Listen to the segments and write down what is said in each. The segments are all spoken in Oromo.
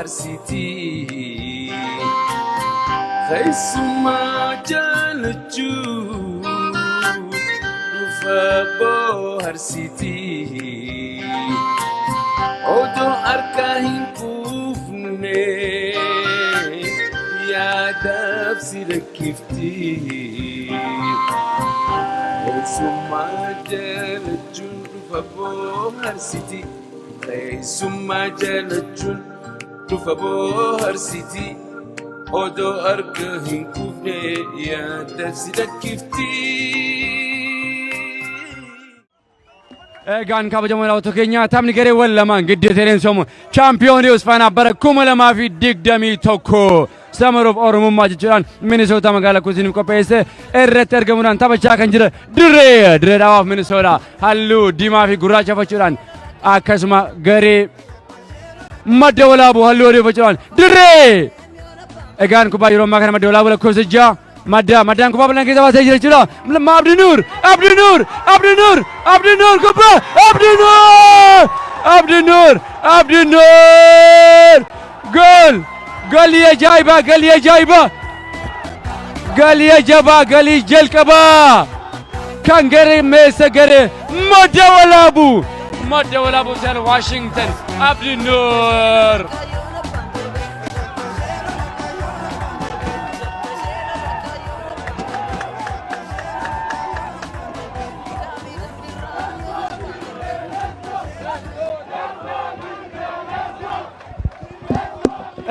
Bohaarsiti. Keessumaa jaalachuu dhufa bohaarsiti. Odoo harka hin quufne yaadaaf si rakkifti. Keessumaa jaalachuun dhufa bohaarsiti. Keessummaa jaalachuun dhufa bohaarsiti. Odoo harka hin quufne yaadaaf si rakkifti. Egaan kabajamoo daawwattoota keenya, taphni gareewwan lamaan gidduutti adeemsifamu chaampiyoonii Usfaanaa bara 2021 Summer of Oromummaa jechuudhaan Minisoota magaalaa Kuusiniif qopheesse irratti argamuudhaan taphachaa kan jira Dirree Dhawaaf Minisoota halluu diimaa fi gurraacha uffachuudhaan, akkasuma garee Madda Walaabuu halluu adii uffachuudhaan Dirree. Egaan kubbaa yeroo ammaa kana Madda Walaabuu lakkoofsa 6 Maddaan kubbaa bal'aan keessa baasee jira jechuudha. Abdi Nuur, Abdi Nuur, Abdi Nuur, Abdi Nuur kubbaa, Abdi Nuur, Abdi Nuur, Abdi Nuur, gool, galii ajaa'ibaa, galii ajaa'ibaa, galii ajabaa, galii jalqabaa kan garee meessa garee Madda Walaabuu, Madda Walaabuu Seattle Washington, Abdi Nuur.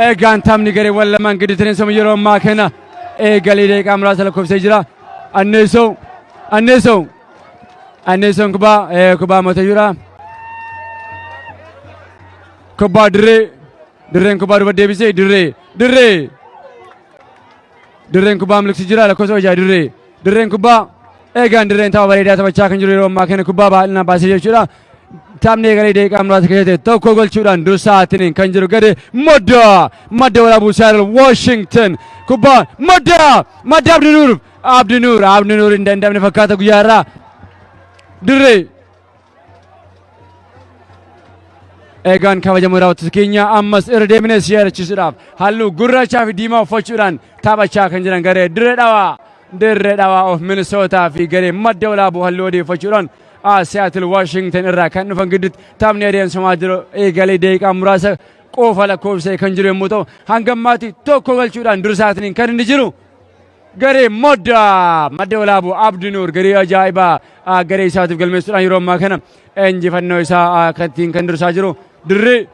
Egaan taphni gareewwan lamaan gidduutti adeemsifamu yeroo ammaa kana eegalee daqiiqaa muraasa lakkoofsee jira. Anneesoo, Anneesoo, Anneesoon kubbaa kubbaa motayyuudha. Kubbaa Dirree, Dirreen kubbaa duuba deebisee Dirree, Dirree, Dirreen kubbaa miliqsu jira lakkoofsa hojaa Dirree, Dirreen kubbaa. Eegaan Dirreen tapha bareedaa taphachaa kan jiru yeroo ammaa kana kubbaa baay'inaan baasee jechuudha. Taphni eegalee daqiiqaa muraasa keessatti tokko galchuudhaan dursaatiniin kan jiru gadi Madda Walaabuu Seattle Washington. Kubbaa Madda Abdi Nuur, Abdi Nuur, Abdi Nuur hin dandamne fakkaata guyyaa irraa. Dirree. Egaan kabajamoo daawwattoota keenya, ammas irra deebinee si yaadachiisuudhaaf halluu gurraachaa fi diimaa uffachuudhaan taphachaa kan jiran garee Dirree Dhawaa, Dirree Dhawaa of Minisootaa fi garee Madda Walaabuu halluu adii uffachuudhaan Seattle Washington irraa kan dhufan gidduutti taphni adeemsifamaa jiru eegalee daqiiqaa muraasa qofa lakkoofsee kan jiru yommuu ta'u, hanga ammaatti tokko galchuudhaan dursaatiin kan inni jiru garee Madda Walaabuu. Abdi Nuur garee ajaa'ibaa garee isaatiif galmeessuudhaan yeroo ammaa kana injifannoo isaa kan ittiin kan dursaa jiru. Dirree,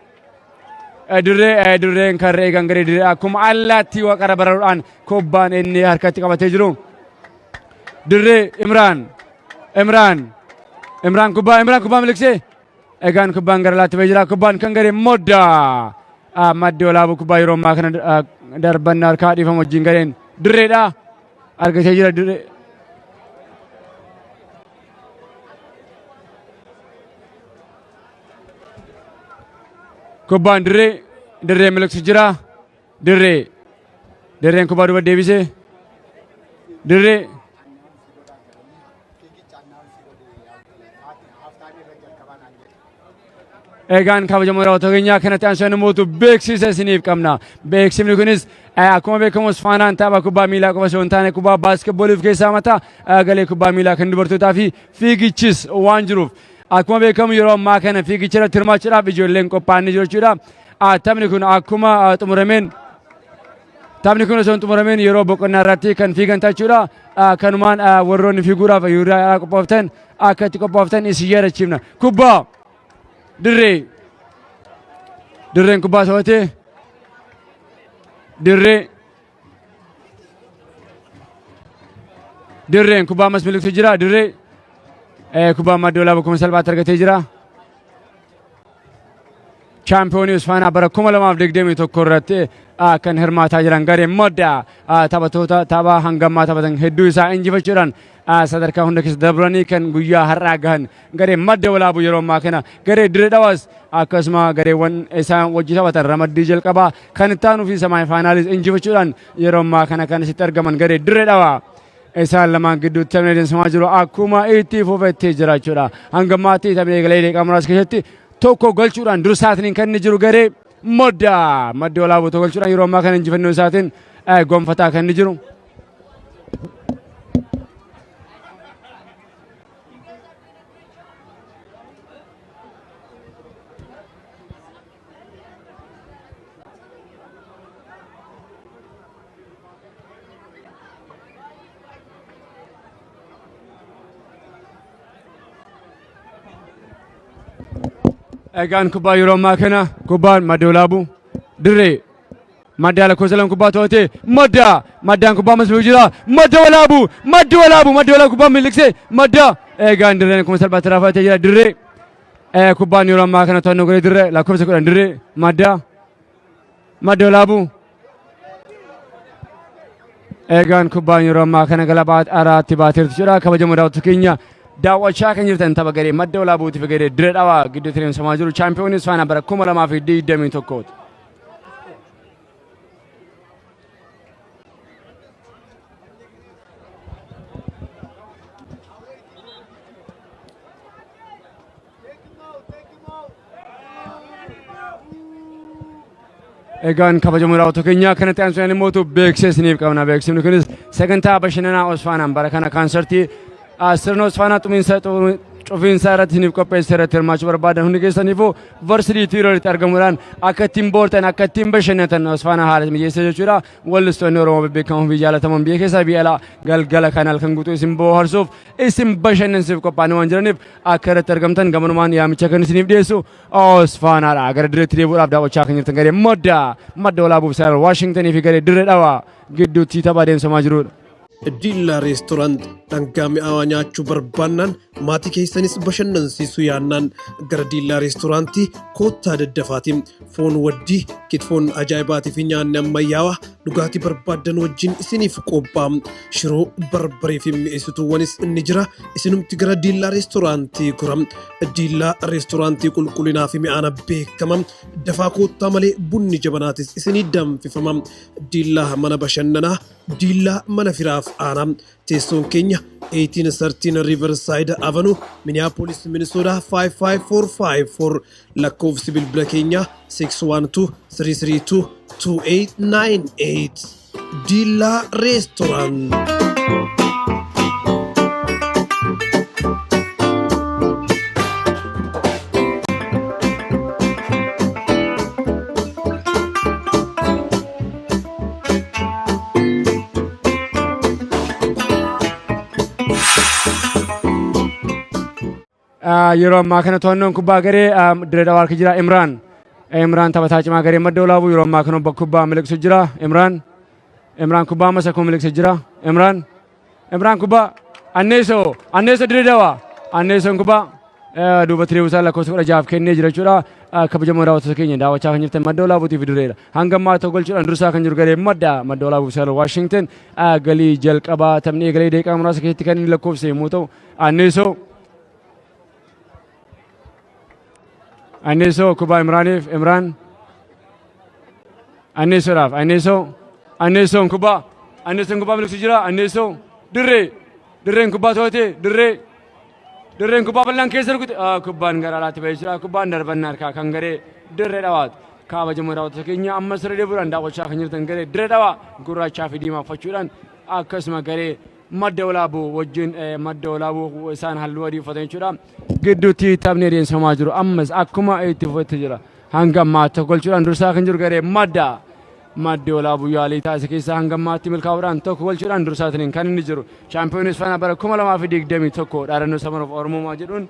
Dirree, Dirreen karra eegan garee Dirree akkuma allaattii waqara bararuudhaan kubbaan inni harkatti qabatee jiru. Dirree, Imraan, Imraan, Imraan kubbaa, Imraan kubbaa miliqsee. Egaan kubbaan gara laatti ba'ee jira. Kubbaan kan garee Modda Maddi Walaabuu kubbaa yeroo ammaa kana darbannaa harkaa dhiifama wajjin gareen Dirreedha argatee jira Dirree. Kubbaan Dirree, Dirree miliqsu jira. Dirree, Dirreen kubbaa duuba deebisee. Dirree. Egaan kabajamoo daawwattoota keenyaa, kanatti aansee namoota beeksisa isiniif qabna. Beeksifni kunis akkuma beekamu Faanaan tapha kubbaa miilaa qofa osoo hin taane kubbaa baaskeetboolii of keessaa mataa galee kubbaa miilaa kan dubartootaa fi fiigichis waan jiruuf, akkuma beekamu yeroo ammaa kana fiigicha irratti hirmaachuudhaaf ijoolleen qophaa'anii jiru jechuudha. Taphni kun akkuma xumurameen, taphni kun osoo hin xumuramin yeroo boqonnaa irratti kan fiigan jechuudha. Kanumaan warroonni fiiguudhaaf yeroo qophooftan akka itti qophooftan isin yaadachiifna. Kubbaa Dirree, Dirreen kubbaa to'atee. Dirree, Dirreen kubbaa ammas miliqsu jira. Dirree kubbaa Madda Walaabuu kuma salphaatti argatee jira. Chaampiyoonii Usfaanaa bara 2021 irratti kan hirmaataa jiran gareen Madda taphattoota tapha hangammaa taphatan hedduu isaa injifachuudhaan sadarkaa hunda keessa dabranii kan guyyaa har'aa gahan gareen Madda Walaabuu yeroo ammaa kana garee Dirree Dhawaas akkasuma gareewwan isaan wajjin taphatan ramaddii jalqabaa kan itti aanuu fi samaay faayinaalis injifachuudhaan yeroo ammaa kana kan asitti argaman garee Dirree Dhawaa isaan lamaan gidduutti taphni adeemsifamaa jiru akkuma itti fufetti jira jechuudha. Hanga ammaatti taphni eegalee daqiiqaa muraasa keessatti tokko galchuudhaan dursaatiin kan inni jiru garee Madda Madda Walaabuu tokko galchuudhaan yeroo ammaa kana injifannoo isaatiin gonfataa kan inni jiru. Egaan kubbaa yeroo ammaa kana kubbaan Madda Walaabuu dirree Maddaa lakkoofsa 2 kubbaa to'atee Madda Maddaan kubbaa masmuu jira Madda Walaabuu Madda Walaabuu Madda Walaabuu kubbaa miliqsee Madda egaan dirreen akkuma salphaatti raafatee jira dirree kubbaan yeroo ammaa kana to'annoo godhee dirree lakkoofsa 10 dirree Madda Madda Walaabuu egaan kubbaan yeroo ammaa kana gara araatti baateertu jedha. Kabajamoo daawwattoota keenya, daawwachaa kan jirtan tapha garee Madda Walaabuutii fi garee Dirree Dhawaa gidduutti adeemsifamaa jiru chaampiyoonii Osfaanaa bara 2021ti. Egaan kabajamoo daawwattoota keenya, kanatti aansuudhaan immoo beeksisa isiniif qabna. Beeksifni kunis sagantaa bashannanaa Osfaanaan bara kana kaansertii sirna Osfaanaa xumiinsa cufiinsaa irratti isiniif qopheesse irratti hirmaachuu barbaadan hundi keessaniifuu Varsity Theateritti argamuudhaan akka ittiin boortan, akka ittiin bashannantan Osfaanaa haala mijeessa jechuudha. Wallistoonni Oromoo bebbeekamoo fi jaalatamoon biyya keessaa biyya alaa galgala kana halkan guutuu isin bohaarsuuf, isin bashannansiisuuf qophaa'anii waan jiraniif akka irratti argamtan gamanumaan yaamicha kan isiniif dhiyeessu Osfaanaadha. Gara dirreetti deebi'uudhaaf daawwachaa kan jirtan garee Madda Walaabuuf Seattle Waashingtonii fi garee Dirree Dhawaa gidduutti tapha adeemsifamaa jirudha. Diillaa Restaurant, dhangaa mi'aawaa nyaachuu barbaannaan, maatii keessanis bashannansiisuu yaannaan gara Diillaa Restaurantii koottaa daddafaati. Foon waddii, kitfoon ajaa'ibaatii fi nyaanni ammayyaawaa dhugaatii barbaaddan wajjin isiniif qophaa'a. Shiroo, barbaree fi mi'eessituuwwanis ni jira. Isinumti gara Diillaa Restaurantii gora. Diillaa Restaurantii qulqullinaa fi mi'aana beekama. Dafaa koottaa malee bunni jabanaatis isinii danfifama. Diillaa mana bashannanaa, Diillaa mana firaaf aanaa. Teessoon keenya 1813 Riverside Avenue, Minneapolis, Minnesota 55454. Lakkoofsi bilbila keenyaa 612 332 2898. Diillaa Restaurant. Yeroo ammaa kana to'annoon kubbaa garee Dirree Dhawaa harka jira. Imraan. Imraan taphataa cimaa garee Madda Walaabuu yeroo ammaa kana kubbaa miliqsu jira. Imraan. Imraan kubbaa ammas akkuma miliqsa jira. Imraan. Imraan kubbaa Anneesoo Anneesoo Dirree Dawaa Anneesoon kubbaa duuba tireebusaa lakkoofsa 16f kennee jira jechuudha. Kabajamoo daawwattoota keenya, daawwachaa kan jirtan Madda Walaabuutii fi Dirreedha. Hanga ammaa tokko galchuudhaan dursaa kan jiru garee Madda Walaabuu Seattle Washington galii jalqabaa taphni eegalee daqiiqaa muraasa keessatti kan inni lakkoofse yommuu ta'u, Anneesoo Anneesoo kubbaa Imraaniif. Imraan Anneesoodhaaf. Anneesoo Anneesoon kubbaa Anneesoon kubbaa miliqsu jira. Anneesoo dirree Dirreen kubbaa to'ate. Dirreen kubbaa bal'aan keessa rukute. Kubbaan gara alaatti bahee jira. Kubbaan darbannaa harkaa kan garee Dirree Dhawaati. Kabajamoo daawwattoota keenya, ammas irra deebi'uudhaan daawwachaa kan jirtan garee Dirree Dhawaa gurraachaa fi diimaa uffachuudhaan akkasuma garee Madda Walaabuu wajjin, Madda Walaabuu isaan halluu adii uffatan jechuudha. Gidduutti taphni adeemsifamaa jiru ammas akkuma itti fufetti jira. Hanga ammaa tokko galchuudhaan dursaa kan jiru garee Maddi Walaabuu yaalii taasise keessaa hanga ammaatti milkaa'uudhaan tokko galchuudhaan dursaatiin kan inni jiru. Chaampiyoonii Osfaanaa bara 2021 dhaadannoo Summer of Oromummaa jedhuun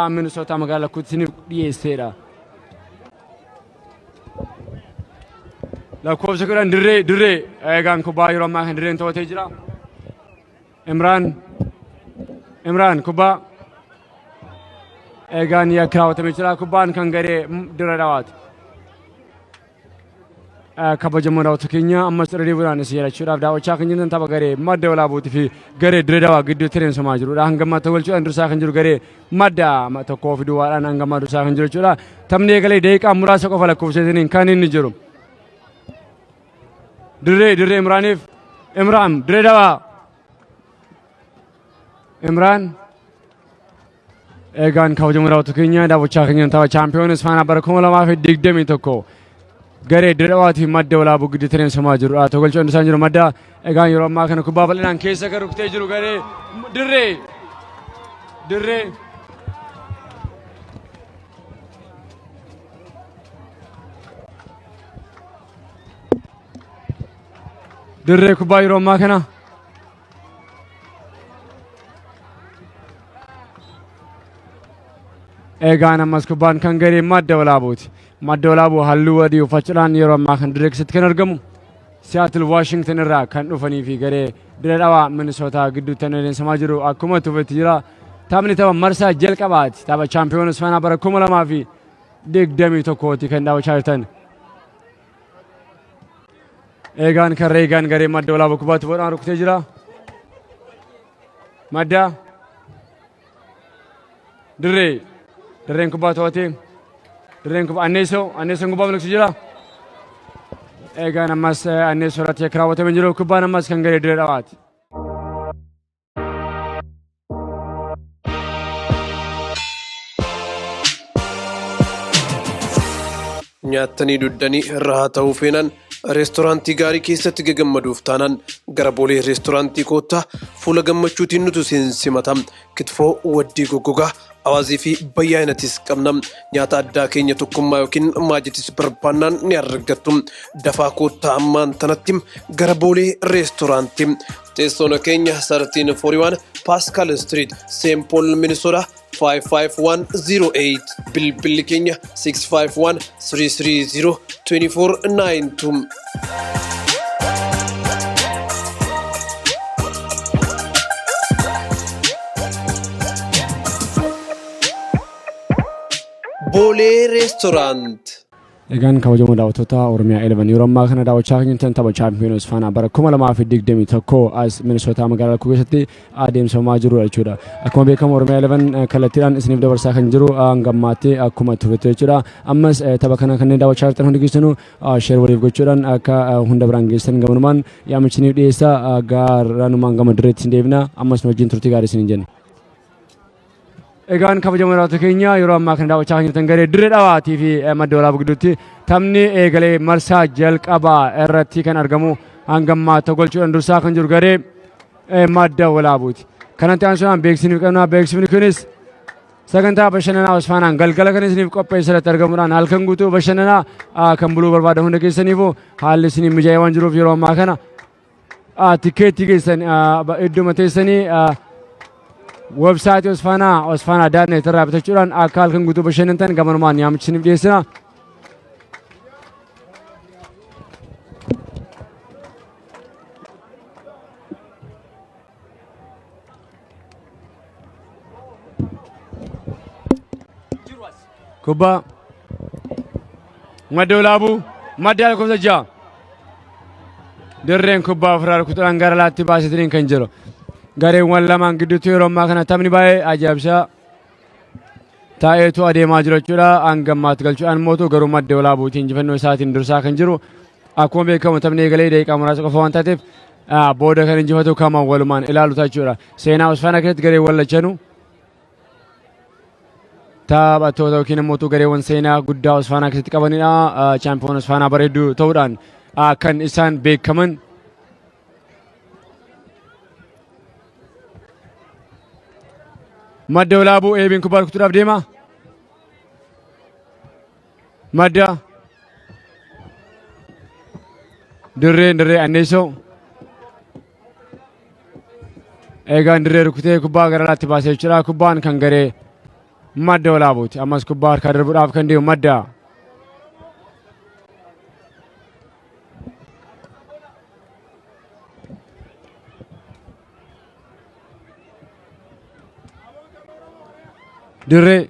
Minisootaa magaalaa Lakkuutti isiniif dhiyeesseedha. Lakkoofsa 10 dirree eegaan kubbaa yeroo ammaa kan dirreen to'atee jira. Imraan kubbaa eegaan yakka raawwatamee jira. Kubbaan kan garee Dirree Dhawaati. Kabajamoo daawwattoota keenya, ammas irra deebi'uudhaan isin yaadachuudhaaf daawwachaa kan jirtan tapha garee Madda Walaabuutii fi garee Dirree Dawaa gidduutti adeemsifamaa jirudha. Hanga ammaa tokko galchuudhaan dursaa kan jiru garee Madda 1-0dhaan hanga ammaa dursaa kan jiru jechuudha. Taphni eegalee daqiiqaa muraasa qofa lakkoofseetiin kan inni jiru. Dirree Imraaniif. Imraan Dirree Dawaa. Imraan Egaan kabajamoo daawwattoota keenya, daawwachaa kan jiran tapha chaampiyoon Isfaanaa bara 2021. Garee Dirree Dhawaatii fi Madda Walaabuu gidduutti adeemsifamaa jirudha. Togalchuu isaan jiru Madda egaan yeroo ammaa kana kubbaa bal'inaan keessa kan rukutee jiru garee Dirree Dirree Dirree kubbaa yeroo ammaa kana Egaan ammas kubbaan kan garee Madda Walaabuuti. Madda Walaabuu halluu adii uffachuudhaan yeroo ammaa kan dirree keessatti kan argamu Seattle Washington irraa kan dhufanii fi garee Dirree Dhawaa Minnesota gidduutti kan adeemsifamaa jiru akkuma tufetti jira. Taphni tapha marsaa jalqabaati. Tapha chaampiyoona Isfaanaa bara 2021ti kan daawwachaa jirtan. Eegaan kan Reegaan garee Madda Walaabuu kubbaatti boodhaan rukutee jira. Madda Dirree dirreen kubbaa to'atee dirreen kubbaa Anneessoo Anneessoon kubbaa miliqsu jira. Eegaan ammas Anneessoo irratti yakka raawwatamee jiru kubbaan ammas kan garee Dirree Dhawaati. Nyaattanii duddanii rahaa ta'uu feenaan reestoraantii gaarii keessatti gagammaduuf taanaan gara Boolee reestoraantii koottaa fuula gammachuutiin nutu isin simata. Kitfoo, waddii goggogaa, awaazii fi bayyaayinatis qabna. Nyaata addaa keenya tokkummaa yookiin maajitis barbaannaan ni argattu. Dafaa koottaa ammaan tanatti gara Boolee reestoraantii. Teessoon keenya 1341 Pascal Street, St. Paul, Minnesota 55108. Bilbilli keenya 651 330 2492. Boolee Restaurant. Egaan kabajamoo daawwattoota Oromiyaa 11 yeroo ammaa kana daawwachaa kan jirtan tapha Chaampiyoons Faanaa bara 2021 as Minisootaa magaalaa Lakkuu keessatti adeemsifamaa jiru jechuudha. Akkuma beekamu Oromiyaa 11 kallattiidhaan isiniif dabarsaa kan jiru hanga ammaatti akkuma turte jechuudha. Ammas tapha kana kanneen daawwachaa jirtan hundi keessanuu sheer waliif gochuudhaan akka hunda biraan geessan gamanumaan yaamicha isiniif dhiyeessa gaaranumaan gama dirreetti isin deebina ammas nu wajjin turtii gaarii isiniin jenna. Egaan kabajamoo daawwattoota keenya yeroo ammaa kana daawwachaa kan jirtan garee Dirree Dhawaatii fi Madda Walaabuu gidduutti taphni eegalee marsaa jalqabaa irratti kan argamu hanga ammaa tokko golchuudhaan dursaa kan jiru garee Madda Walaabuuti. Kanatti aansuudhaan beeksisni qabna. Beeksifni kunis sagantaa bashannanaa Osfaanaan galgala kan isiniif qopheesse irratti argamuudhaan halkan guutuu bashannanaa kan buluu barbaadan hunda keessaniifuu haalli isiniif mijaa'ee waan jiruuf yeroo ammaa kana tikkeettii keessan idduma teessanii websaayitii Osfaanaa Osfaanaa daatneet irraa bitachuudhaan akka halkan guutuu bashannantan gamanumaan yaamicha isiniif dhiyeessina. Kubbaa Madda Olaabuu madda lakkoofsa 6 dirreen kubbaa ofirraa rukutuudhaan gara alaatti baasetiniin kan jiru gareewwan lamaan gidduutti yeroo ammaa kana taphni baay'ee ajaa'ibsaa taa'eetu adeemaa jira jechuudha. Hanga ammaatti galchuudhaan mootu garuu Madda Olaabuutiin injifannoo isaatiin dursaa kan jiru akkuma beekamu taphni eegalee daqiiqaa muraasa qofa waan taateef booda kan injifatu kama walumaan ilaalu jechuudha. Seenaa Osfaanaa keessatti gareewwan lachanuu taphattoota yookiin immoo gareewwan seenaa guddaa Osfaanaa keessatti qabanidha. Chaampiyoon Osfaanaa bareedduu ta'uudhaan kan isaan beekaman. Madda Olaabuu eebiin kubbaa rukutuudhaaf deema. Madda dirreen dirree Anneessoo. Eegaan dirree rukutee kubbaa gara alaatti baasee jira. Kubbaan kan garee Madda Walaabuuti. Ammas kubbaa harkaa darbuudhaaf kan deemu Madda. Dirree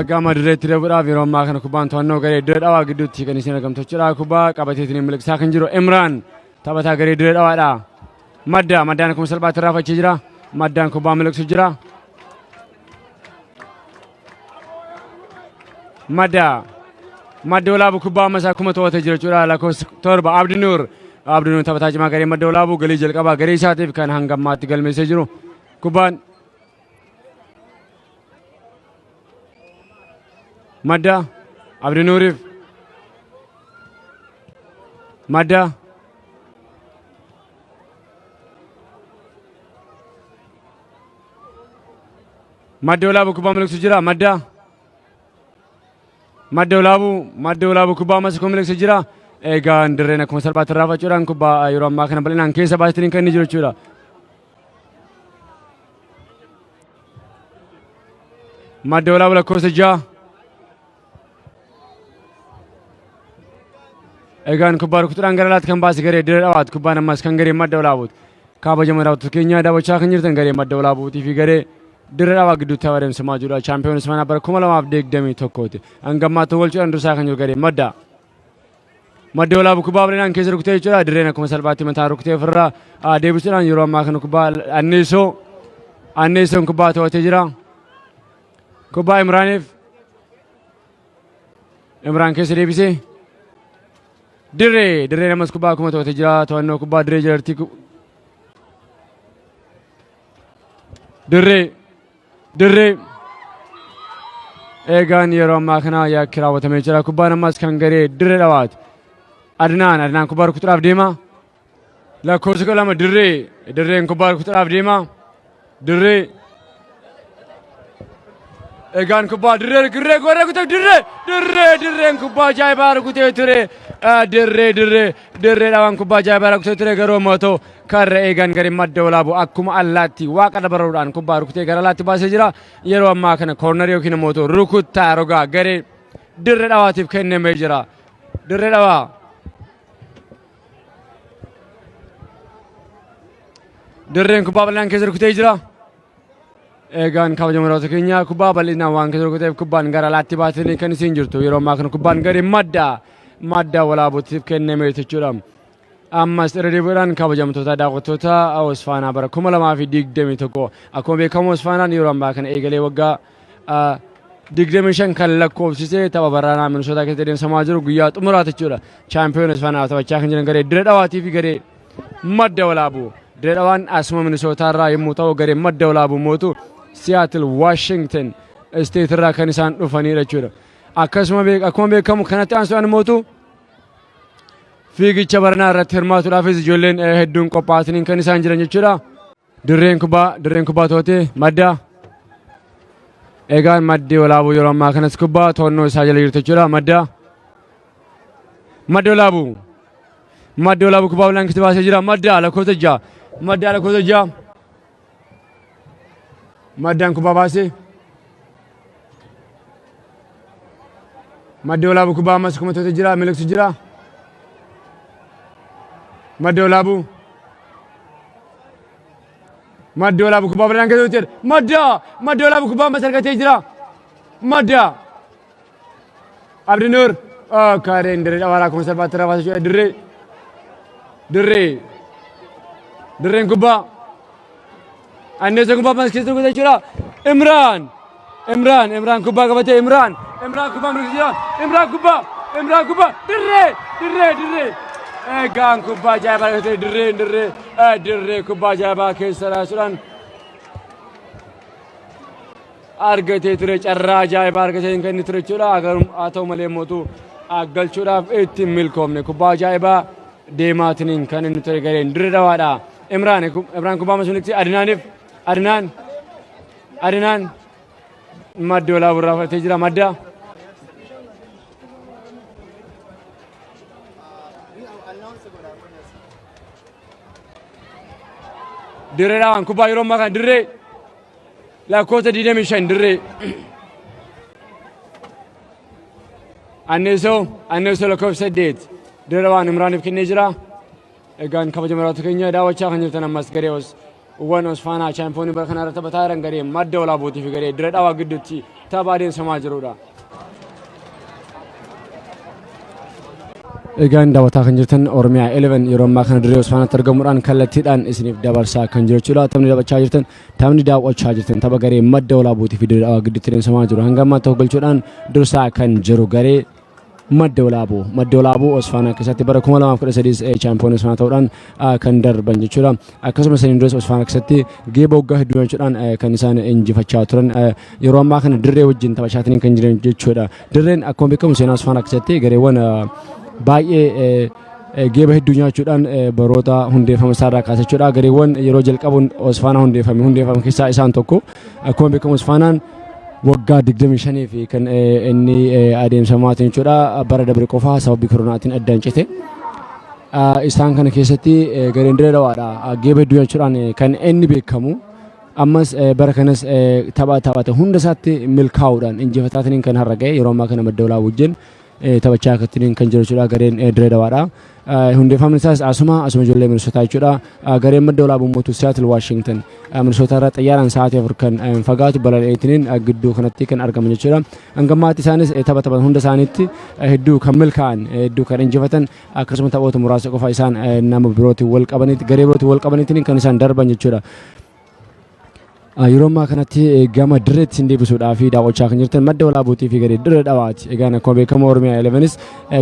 gama dirreetti darbuudhaaf yeroo ammaa kana kubbaan to'annoo garee Dirree Dhawaa gidduutti kan isin argamtu jechuudha. Kubbaa qabateetiin miliqsaa kan jiru Imraan taphataa garee Dirree Dhawaadha. Madda maddaan akkuma salphaatti raafachee jira. Maddaan kubbaa miliqsu jira. Madda Madda Walaabuu kubbaa ammas akkuma to'atee jira jechuudha. Lakkoofsa 7 Abdi Nuur. Abdi Nuur taphataa cimaa garee Madda Walaabuu galii jalqabaa garee isaatiif kan hanga ammaatti galmeessee jiru. Kubbaan Madda Abdi Nuuriif. Madda. Madda Walaabuu kubbaa miliqsu jira. Madda. Madda Walaabuu Madda Walaabuu kubbaa ammas akkuma miliqsu jira. Egaa dirreen akkuma salphaatti raafachuudhaan kubbaa yeroo ammaa kana bal'inaan keessa baasitanii kan inni jiru jechuudha. Madda Walaabuu lakkoofsa 6. Egaan kubbaa rukutuudhaan gara alaatti kan baase garee Dirree Dhawaati. Kubbaan ammas kan garee Madda Walaabuuti. Kabajamoo daawwattoota keenya daawwachaa kan jirtan garee Madda Walaabuutii fi garee Dirree Dhawaa gidduutti tapha adeemsifamaa jirudha. Chaampiyoon Ismaanaa bara 2021ti. Hanga ammaatti walchuudhaan dursaa kan jiru garee Madda. Madda Walaabuu kubbaa bal'inaan keessa rukutee jechuudha. Dirreen akkuma salphaatti mataa rukutee ofirraa deebisuudhaan yeroo ammaa kana kubbaa Anneessoo Anneessoon kubbaa to'atee jira. Kubbaa Imraaniif Imraan keessa deebisee dirree dirreen ammas kubbaa akkuma to'atee jira. To'annoo kubbaa dirree jalatti dirree dirree eegaan yeroo ammaa kana yakki raawwatamee jira. Kubbaan ammas kan garee Dirree Dhawaati. Adnaan kubbaa rukutuudhaaf deema. Lakkoofsa 12 dirree dirreen kubbaa rukutuudhaaf deema. Dirree egaan kubbaa dirree dirree goree rukutee dirree dirree dirreen kubbaa ajaa'ibaa rukutee ture. Dirree dirree dirree dhawaan kubbaa ajaa'ibaa rukutee ture garuu immoo karra eegan garee Madda Walaabuu akkuma allaatti waaqa dabaruudhaan kubbaa rukutee gara alaatti baasee jira. Yeroo ammaa kana koornarii yookiin immoo rukuttaa rogaa garee Dirree Dhawaatiif kennamee jira. Dirree Dhawaa. Dirreen kubbaa bal'inaan keessa rukutee jira. Eegaan kabajamoo daawwattoota keenya kubbaa bal'inaan waan keessa rukuteef kubbaan gara alaatti baatanii kan isiin jirtu. Yeroo ammaa kana kubbaan garee Madda Walaabuutiif kennamee jechuudha. Ammas irra deebi'uudhaan kabajamtoota daawwattoota Osfaanaa bara 2021 akkuma beekamu Osfaanaan yeroo ammaa kana eegalee waggaa 25 kan lakkoofsise tapha baraanaa Minisootaa keessatti adeemsifamaa jiru guyyaa xumuraati jechuudha. Chaampiyoon Osfaanaa taphachaa kan jiran garee Dirree Dhawaatii fi garee Madda Walaabuu. Dirree Dhawaan asuma Minisootaa irraa yommuu ta'u garee Madda Walaabuu mootu Siyaatil Waashington Isteet irraa kan isaan dhufanidha jechuudha. Akkasuma akkuma beekamu kanatti aansuudhaan mootu Fiigicha baranaa irratti hirmaatuudhaafis ijoolleen hedduun qophaa'atanii kan isaan jiran jechuudha. Dirreen kubbaa to'atee Madda. Egaan Maddi Walaabuu yeroo ammaa kanas kubbaa to'annoo isaa jala jirtu jechuudha. Madda. Madda Walaabuu. Madda Walaabuu kubbaa bal'aan baasee jira. Madda lakkoofsa 6. Madda lakkoofsa 6. Maddaan kubbaa baasee. Madda Walaabuu kubbaa ammas kuma to'atee jira. Miliqsu jira. Madda Walaabuu. Madda Walaabuu kubbaa bal'aan keessa jira. Madda! Madda Walaabuu kubbaa ammas argatee jira. Madda! Abdi Nuur. Kaareen dirree dhawaaraa kuma salphaatti irraa baasee dirree. Dirree. Dirreen kubbaa. Anneessa kubbaa ammas keessa rukute jechuudha. Imraan. Imraan. Imraan kubbaa qabatee Imraan. Imraan kubbaa mirga jira. Imraan kubbaa. Imraan kubbaa. Dirree. Dirree. Dirree. Egaan kubbaa ajaa'ibaa argatee dirree dirree dirree kubbaa ajaa'ibaa keessa raasuudhaan argatee ture carraa ajaa'ibaa argatee kan inni ture jechuudha. Garuu haa ta'u malee mootu galchuudhaaf itti hin milkoofne kubbaa ajaa'ibaa deemaatiniin kan inni ture gareen Dirree Dhawaadha. Imraan kubbaa masuunitti Adnaaniif Adnaan Madda Walaabuu irraa fudhatee jira Madda. Dirree Dhawaan kubbaa yeroo ammaa kana dirree lakkoofsa 25 dirree. Anneesoo lakkoofsa 8 Dirree Dhawaan Imraaniif kennee jira. Egaan kabajamoo keenya daawwachaa kan jirtan ammas garee wan Osfaanaa chaampiyoonii bara kanaa irratti taphataa jiran garee Madda Walaabuutii fi garee Dirree Dhawaa gidduutti tapha adeemsifamaa jirudha. Egaan daawwataa kan jirtan Oromiyaa 11 yeroo ammaa kana dirree Osfaanaatti argamuudhaan kallattiidhaan isiniif dabarsaa kan jiru jechuudha. Taphni taphachaa jirtan, taphni daawwachaa jirtan tapha garee Madda Walaabuutii fi Dirree Dhawaa gidduutti adeemsifamaa jiru. Hanga ammaa tokko galchuudhaan dursaa kan jiru garee Madda Walaabuu. Madda Walaabuu Osfaanaa keessatti bara 2013 chaampiyoonii Osfaanaa ta'uudhaan kan darban jechuudha. Akkasumas saniin duras Osfaanaa keessatti geeba waggaa hedduu jechuudhaan kan isaan injifachaa turan yeroo ammaa kana dirree wajjin taphachaatiin kan jiran jechuudha. Dirreen akkuma beekamu seenaa Osfaanaa keessatti gareewwan baay'ee geeba hedduu nyaachuudhaan baroota hundeeffama isaarraa kaasa jechuudha. Gareewwan yeroo jalqabuun Osfaanaa hundeeffame hundeeffame keessaa isaan tokko. Akkuma beekamu Osfaanaan waggaa 25 fi kan inni adeemsamaa jechuudha. Bara dabre qofaa sababii koronaatiin addaan cite. Isaan kana keessatti gareen Dirree Dhawaadha. Geeba hedduu nyaachuudhaan kan inni beekamu. Ammas bara kanas tapha taphate hunda isaatti milkaa'uudhaan injifataatiin kan har'a ga'e yeroo ammaa kana Madda Walaabuu wajjin taphachaa akka kan jiru jechuudha gareen Dirree Dhawaadha. Hundeeffamni isaas asuma ijoollee Minisootaa jechuudha. Gareen Madda Walaabuu mootu Seattle, Washington. Minisootaa irraa xayyaaraan sa'aatii 4 kan fagaatu balali'eetiniin gidduu kanatti kan argaman jechuudha. Hangammaatti isaanis tapha taphatan hunda isaaniitti hedduu kan milkaa'an, hedduu kan injifatan, akkasuma taphoota muraasa qofa isaan nama birootiin wal qabanitti, garee birootiin wal qabaniitiin kan isaan darban jechuudha. Yeroo ammaa kanatti gama dirreetti isin deebisuudhaaf daawwachaa kan jirtan Madda Walaabuutii fi garee Dirree Dhawaati. Egaan akkuma beekamu Oromiyaa 11s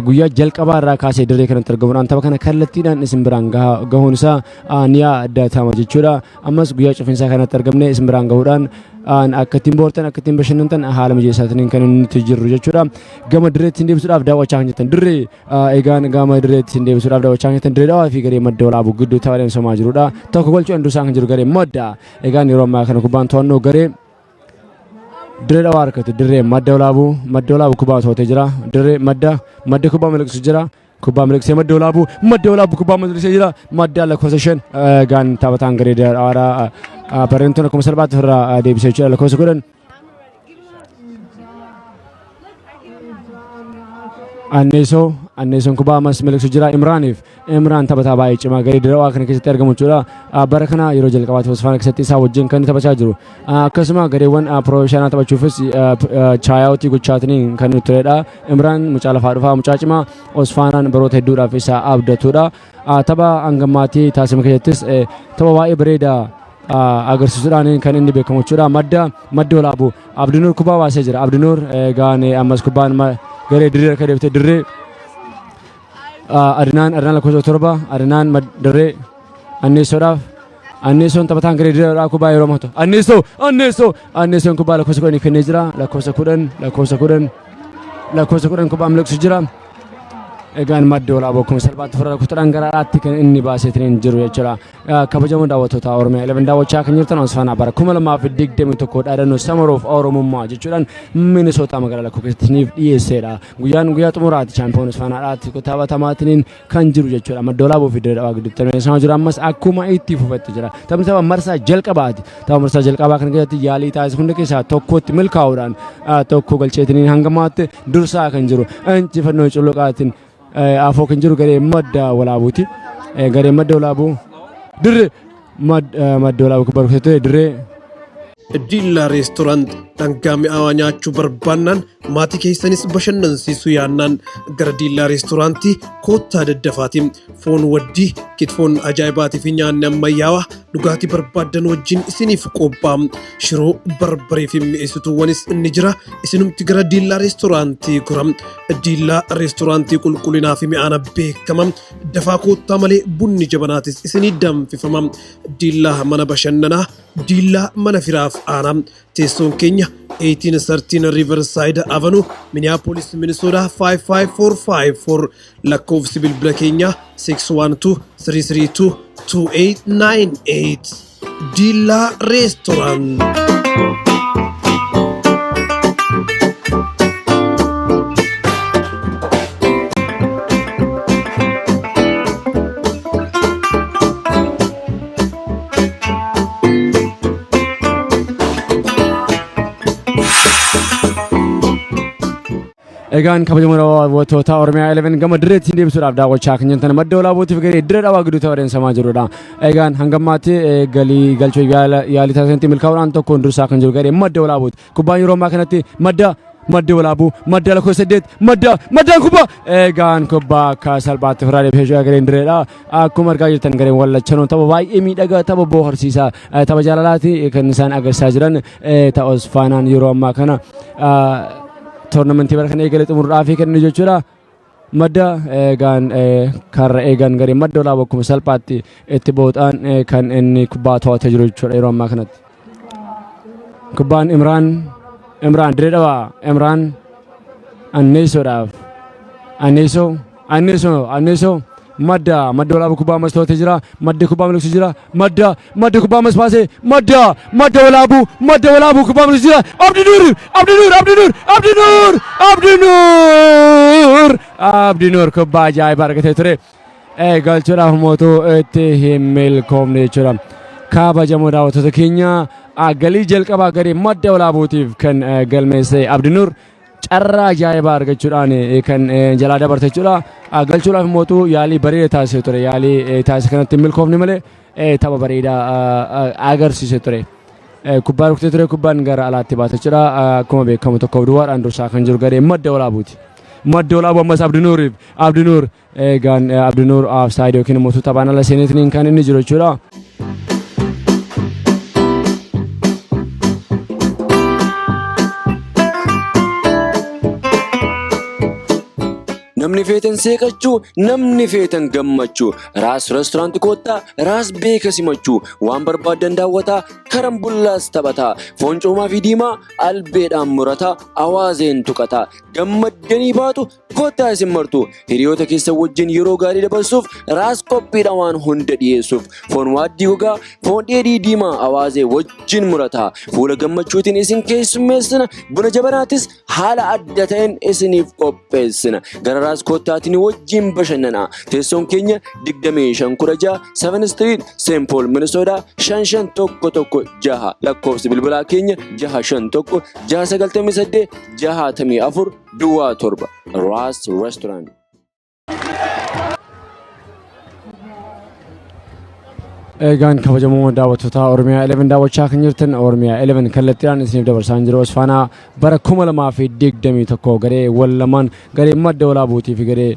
guyyaa jalqabaa irraa kaasee dirree kanatti argamuudhaan tapha kana kallattiidhaan isin biraan gahuun isaa ni yaadatama jechuudha. Ammas guyyaa cufiinsaa kanatti argamne isin biraan gahuudhaan akka ittiin boortan, akka ittiin bashannantan haala mijeessaatiin kan nuti jirru jechuudha. Gama dirreetti isin deebisuudhaaf daawwachaa kan jirtan dirree. Egaan gama dirreetti isin deebisuudhaaf daawwachaa kan jirtan Dirree Dhawaa fi garee Madda Walaabuu gidduu tapha adeemsifamaa jirudha. Tokko galchuudhaan dursaa kan jiru garee Madda. Egaan yeroo ammaa kana kubbaan to'annoo garee Dirree Dhawaa harkatti dirree Madda Walaabuu. Madda Walaabuu kubbaa to'atee jira. Dirree Madda kubbaa miliqsu jira. Kubbaa miliqsee Madda Walaabuu, Madda Walaabuu kubbaa miliqsee jira. Madda lakkoofsa 5 egaan taphataan garee Dirree Dhawaadha. Barreentoon akkuma salphaatti ofirraa deebisee jechuudha lakkoofsa 10. Anneesoo, Anneesoon kubbaa ammas miliqsu jira Imraaniif. Imraan taphataa baay'ee cimaa garee Dirree kana keessatti argamu jechuudha. Bara kana yeroo jalqabaatti Osfaana keessatti isaa wajjin kan taphachaa jiru. Akkasuma gareewwan piroofeshinaa taphachuufis tryout gochaatiin kan turedha. Imraan mucaa lafaa dhufaa, mucaa cimaa Osfaanaan baroota hedduudhaaf isa abdatudha. Tapha hangammaatii taasifame keessattis tapha baay'ee bareedaa agarsiisuudhaan kan inni beekamu jechuudha. Madda Walaabuu Abdinuur kubbaa baasee jira. Abdinuur gaane ammas kubbaan garee dirree harka deebitee dirree Adinaan lakkoofsa 7 Adinaan dirree Anneessoodhaaf. Anneessoon taphataan garee dirreedhaa kubbaa yeroo matu Anneessoon kubbaa lakkoofsa 10 kennee jira. Lakkoofsa 10, lakkoofsa 10, lakkoofsa 10 kubbaa miliqsu jira. Egaan Madda Walaabuu akkuma salphaatti ofirraa kutaadhaan gara alaatti kan inni baaseetiin jiru jechuudha. Kabajamoo daawwattoota Oromiyaa 11 daawwachaa kan jirtan Osfaanaa bara 2021 dhaadannoo Summer of Oromummaa jechuudhaan Minisootaa magaalaa lakkoo keessatti isiniif dhiyeesseedha. Guyyaan guyyaa xumuraati chaampiyoon Osfaanaadhaatti taphatamaatiin kan jiru jechuudha. Madda Walaabuu fi Dirree Dhawaa gidduutti taphatamaa jiru ammas akkuma itti fufetti jira. Taphni tapha marsaa jalqabaati. Tapha marsaa jalqabaa kana keessatti yaalii taasise hunda keessaa tokkotti milkaa'uudhaan tokko galcheetiniin hanga maatti dursaa kan jiru injifannoo culluqaatiin afoo kan jiru garee Madda Walaabuuti. Garee Madda Walaabuu dirree Madda Walaabuu kubbaa rukutatee dirree. Diillaa Restaurant dhangaa mi'aawaa nyaachuu barbaannaan, maatii keessanis bashannansiisuu yaannaan gara Diillaa Restaurantii koottaa daddafaati. Foon waddii, kitfoon ajaa'ibaatii fi nyaanni ammayyaawaa dhugaatii barbaaddan wajjin isiniif qophaa'a. Shiroo, barbaree fi mi'eessituuwwanis ni jira. Isinumti gara Diillaa Restaurantii gora. Diillaa Restaurantii qulqullinaa fi mi'aana beekama. Dafaa koottaa malee bunni jabanaatis isinii danfifama. Diillaa mana bashannanaa, Diillaa mana firaaf aanaa. Teessoon keenya 1813 Riverside Avenue, Minneapolis, Minnesota 55454. Lakkoofsi bilbila keenyaa 612 332 2898. Diillaa Restaurant. Egaan kabajamoo daawwattoota Oromiyaa 11 gama dirreetti isin deebisuudhaaf daawwachaa kan jirtan Madda Walaabuutiif garee Dirree Dhawaa gidduu tapha adeemsifamaa jirudha. Egaan hanga ammaatti galii galchuu yaalii taasisanitti milkaa'uudhaan tokkoon dursaa kan jiru garee Madda Walaabuuti. Kubbaan yeroo ammaa kanatti Madda Walaabuu, Madda lakkoofsa 8, Maddaan kubbaa egaan kubbaa akka salphaatti ofirraa deebisee jira gareen Dirreedha. Akkuma argaa jirtan gareen wallachanoo tapha baay'ee miidhagaa, tapha bohaarsiisaa, tapha jaalalaati kan isaan agarsiisaa jiran. Ta'us Faanaan yeroo ammaa kana toornamentii bara kana eegale xumuruudhaaf kan inni jechuudha. Madda eegaan karra eegan garee Madda Walaabuu akkuma salphaatti itti booxaan kan inni kubbaa to'atee jiru jechuudha yeroo ammaa kanatti. Kubbaan Imraan Imraan Dirree Dhawaa Imraan Anneesoodhaaf Anneesoo Anneesoo Anneesoo Madda Madda Walaabuu kubbaa ammas to'atee jira. Maddi kubbaa miliqsu jira. Madda Maddi kubbaa ammas baasee Madda Madda Walaabuu Madda Walaabuu kubbaa miliqsu jira. Abdi Nuur Abdi Nuur Abdi Nuur Abdi Nuur Abdi Nuur Abdi Nuur kubbaa ajaa'ibaa argatee ture. Galchuudhaaf mootuu itti hin milkoomne jechuudha. Kabajamoo daawwattoota keenya, galii jalqabaa garee Madda Walaabuutiif kan galmeesse Abdi Nuur carraa ajaa'ibaa argachuudhaan kan jalaa dabarte jechuudha. Galchuudhaaf mootuu yaalii bareeda taasisee ture. Yaalii taasise kanatti hin milkoofne malee tapha bareedaa agarsiisee ture. Kubbaa rukutee ture, kubbaan gara alaatti baate jechuudha. Akkuma beekamu 1-0n dursaa kan jiru garee Madda Walaabuuti. Madda Walaabuu ammas Abdinuuriif Abdinuur eegaan Abdinuur offside yookiin immoo taphaan ala seeneetiin kan inni jiru jechuudha. Namni feetan seeqachuu, namni feetan gammachuu. Raas restaurant koottaa, raas beeka simachuu. Waan barbaaddan daawwataa, karan bullaas taphataa. Foon coomaa fi diimaa albeedhaan murataa, awaazeen tuqataa. Gammaddanii baatu, koottaa isin martu. Hiriyoota keessan wajjin yeroo gaarii dabarsuuf Raas qophiidha waan hunda dhiyeessuuf. Foon waaddii gogaa, foon dheedhii diimaa awaazee wajjin murataa. Fuula gammachuutiin isin keessummeessina. Buna jabanaatis haala adda ta'een isiniif qopheessina. Gara Raas koottaatiin wajjin bashannana. Teessoon keenya 2516 7 Street, St. Paul, Minnesota 55116. Lakkoofsi bilbilaa keenya 651 698 64 07. Raas Restaurant. Egaan kabajamoo daawwattoota Oromiyaa 11 daawwachaa kan jirtan, Oromiyaa 11 kallattiidhaan isiniif dabarsaa jiru Osfaanaa bara 2021 garee wal lamaan, garee Madda Walaabuutii fi garee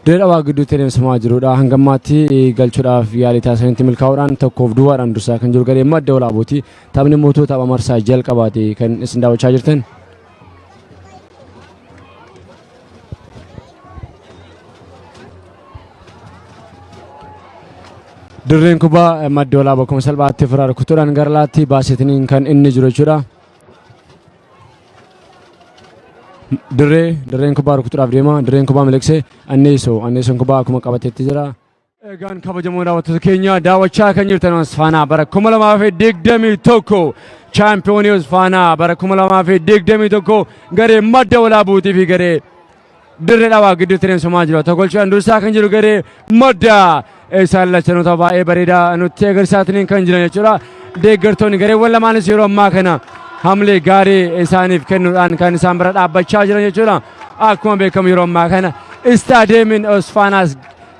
Dirree Dhawaa gidduutti adeemsifamaa jirudha. Hanga ammaatti galchuudhaaf yaalii taasisanitti milkaa'uudhaan 1-0n dursaa kan jiru garee Madda Walaabuuti. Taphni mootuu tapha marsaa jalqabaati kan isin daawwachaa jirtan. Dirreen kubbaa Madda Walaabuu akkuma salphaatti ofirraa rukutuudhaan gara alaatti baasetiniin kan inni jiru jechuudha. Dirreen kubbaa rukutuudhaaf deema. Dirreen kubbaa miliqsee Anneesoo. Anneesoon kubbaa akkuma qabateetti jira. Egaan kabajamoo daawwattoota keenya, daawwachaa kan jirtan Osfaanaa bara 2021, chaampiyoonii Osfaanaa bara 2021, garee Madda Walaabuutii fi garee Dirree Dhawaa gidduutti adeemsifamaa jiru. Tokko galchuudhaan dursaa kan jiru garee Madda. Isaan lachanoota baay'ee bareedaa nutti agarsiisaatiin kan jiran jechuudha. Deeggartoonni gareewwan lamaanis yeroo ammaa kana hamlee gaarii isaaniif kennuudhaan kan isaan bira dhaabbachaa jiran jechuudha. Akkuma beekamu yeroo ammaa kana istaadeemiin Osfaanaas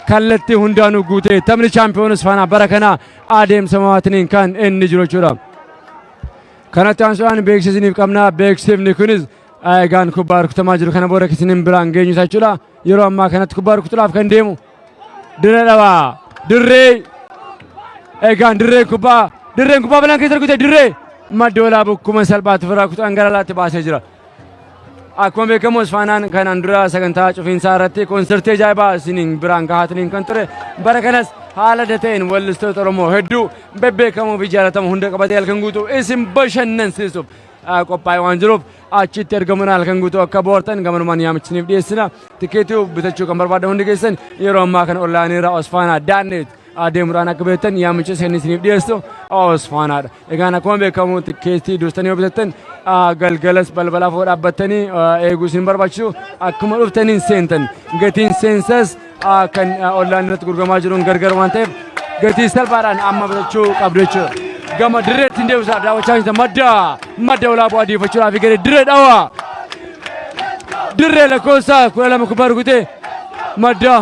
kallattii hundaanuu guutee taphni chaampiyoon Osfaanaa bara kana adeemsifamaatiin kan inni jiru jechuudha. Kanatti aansuudhaan beeksisa isiniif qabna. Beeksifni kunis egaan kubbaa rukutamaa jiru kana booda isinin biraan geenyu jechuudha. Yeroo ammaa kanatti kubbaa rukutuudhaaf kan deemu Dirree Dhawaa. Dirree egaan dirreen kubbaa dirreen kubbaa balaan keessa rukute. Dirree Madda Walaabuu akkuma salphaatti ofirraa kutuudhaan gara alaatti baasee jira. Akkuma beekamu Osfaanaan kanaan dura sagantaa cufiinsaa irratti konsertii ajaa'ibaa isiniin biraan gahaatiniin kan ture, bara kanas haala adda ta'een weellistoota Oromoo hedduu bebbeekamoo fi jaalatamoo hunda qabatee halkan guutuu isin bashannansiisuuf qophaa'ee waan jiruuf achitti argamuun halkan guutuu akka bohaartan gamanumaan yaamichiniif dhiyeessina. Tikeetii bitachuu kan barbaadan hundi keessan yeroo ammaa kana onlaayiniirra Osfaanaa dot net adeemuudhaan akka beektan yaamicha isin isiniif dhiyeessu Osfaanaadha. Egaan akkuma beekamu tikeetii dursitanii yoo bitattan galgalas balbala afoo dhaabbattanii eeguu isin barbaachisu, akkuma dhuftaniin seentan. Gatiin seensas kan onlaayinii irratti gurguramaa jiruun gargar waan ta'eef gatii salphaadhaan amma bitachuu qabdu jechuudha. Gama dirreetti hin deebisaaf daawwachaa jirtan Madda Walaabuu adiifachuudhaaf gara Dirree Dhawaa. Dirree lakkoofsa 12 kubbaa rukutee Madda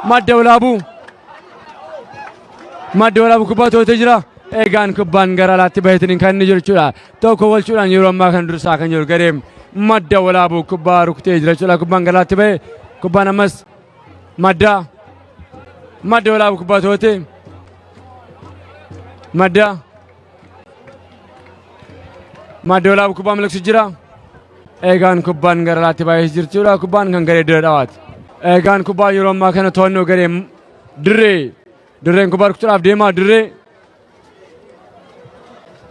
Madda Walaabuu Madda Walaabuu kubbaa to'atee jira. Egaan kubbaan gara alaatti baheetiin kan inni jiru jechuudha. Tokko galchuudhaan yeroo ammaa kan dursaa kan jiru garee Madda Walaabuu kubbaa rukutee jira jechuudha. Kubbaan gara alaatti bahe, kubbaan ammas Madda Walaabuu kubbaa to'atee Madda Madda Walaabuu kubbaa miliqsu jira. Eegaan kubbaan gara alaatti baay'ee jirtudha. Kubbaan kan garee Dirree Dhawaati. Eegaan kubbaan yeroo ammaa kana to'annoo garee Dirree. Dirreen kubbaa rukutuudhaaf deemaa Dirree.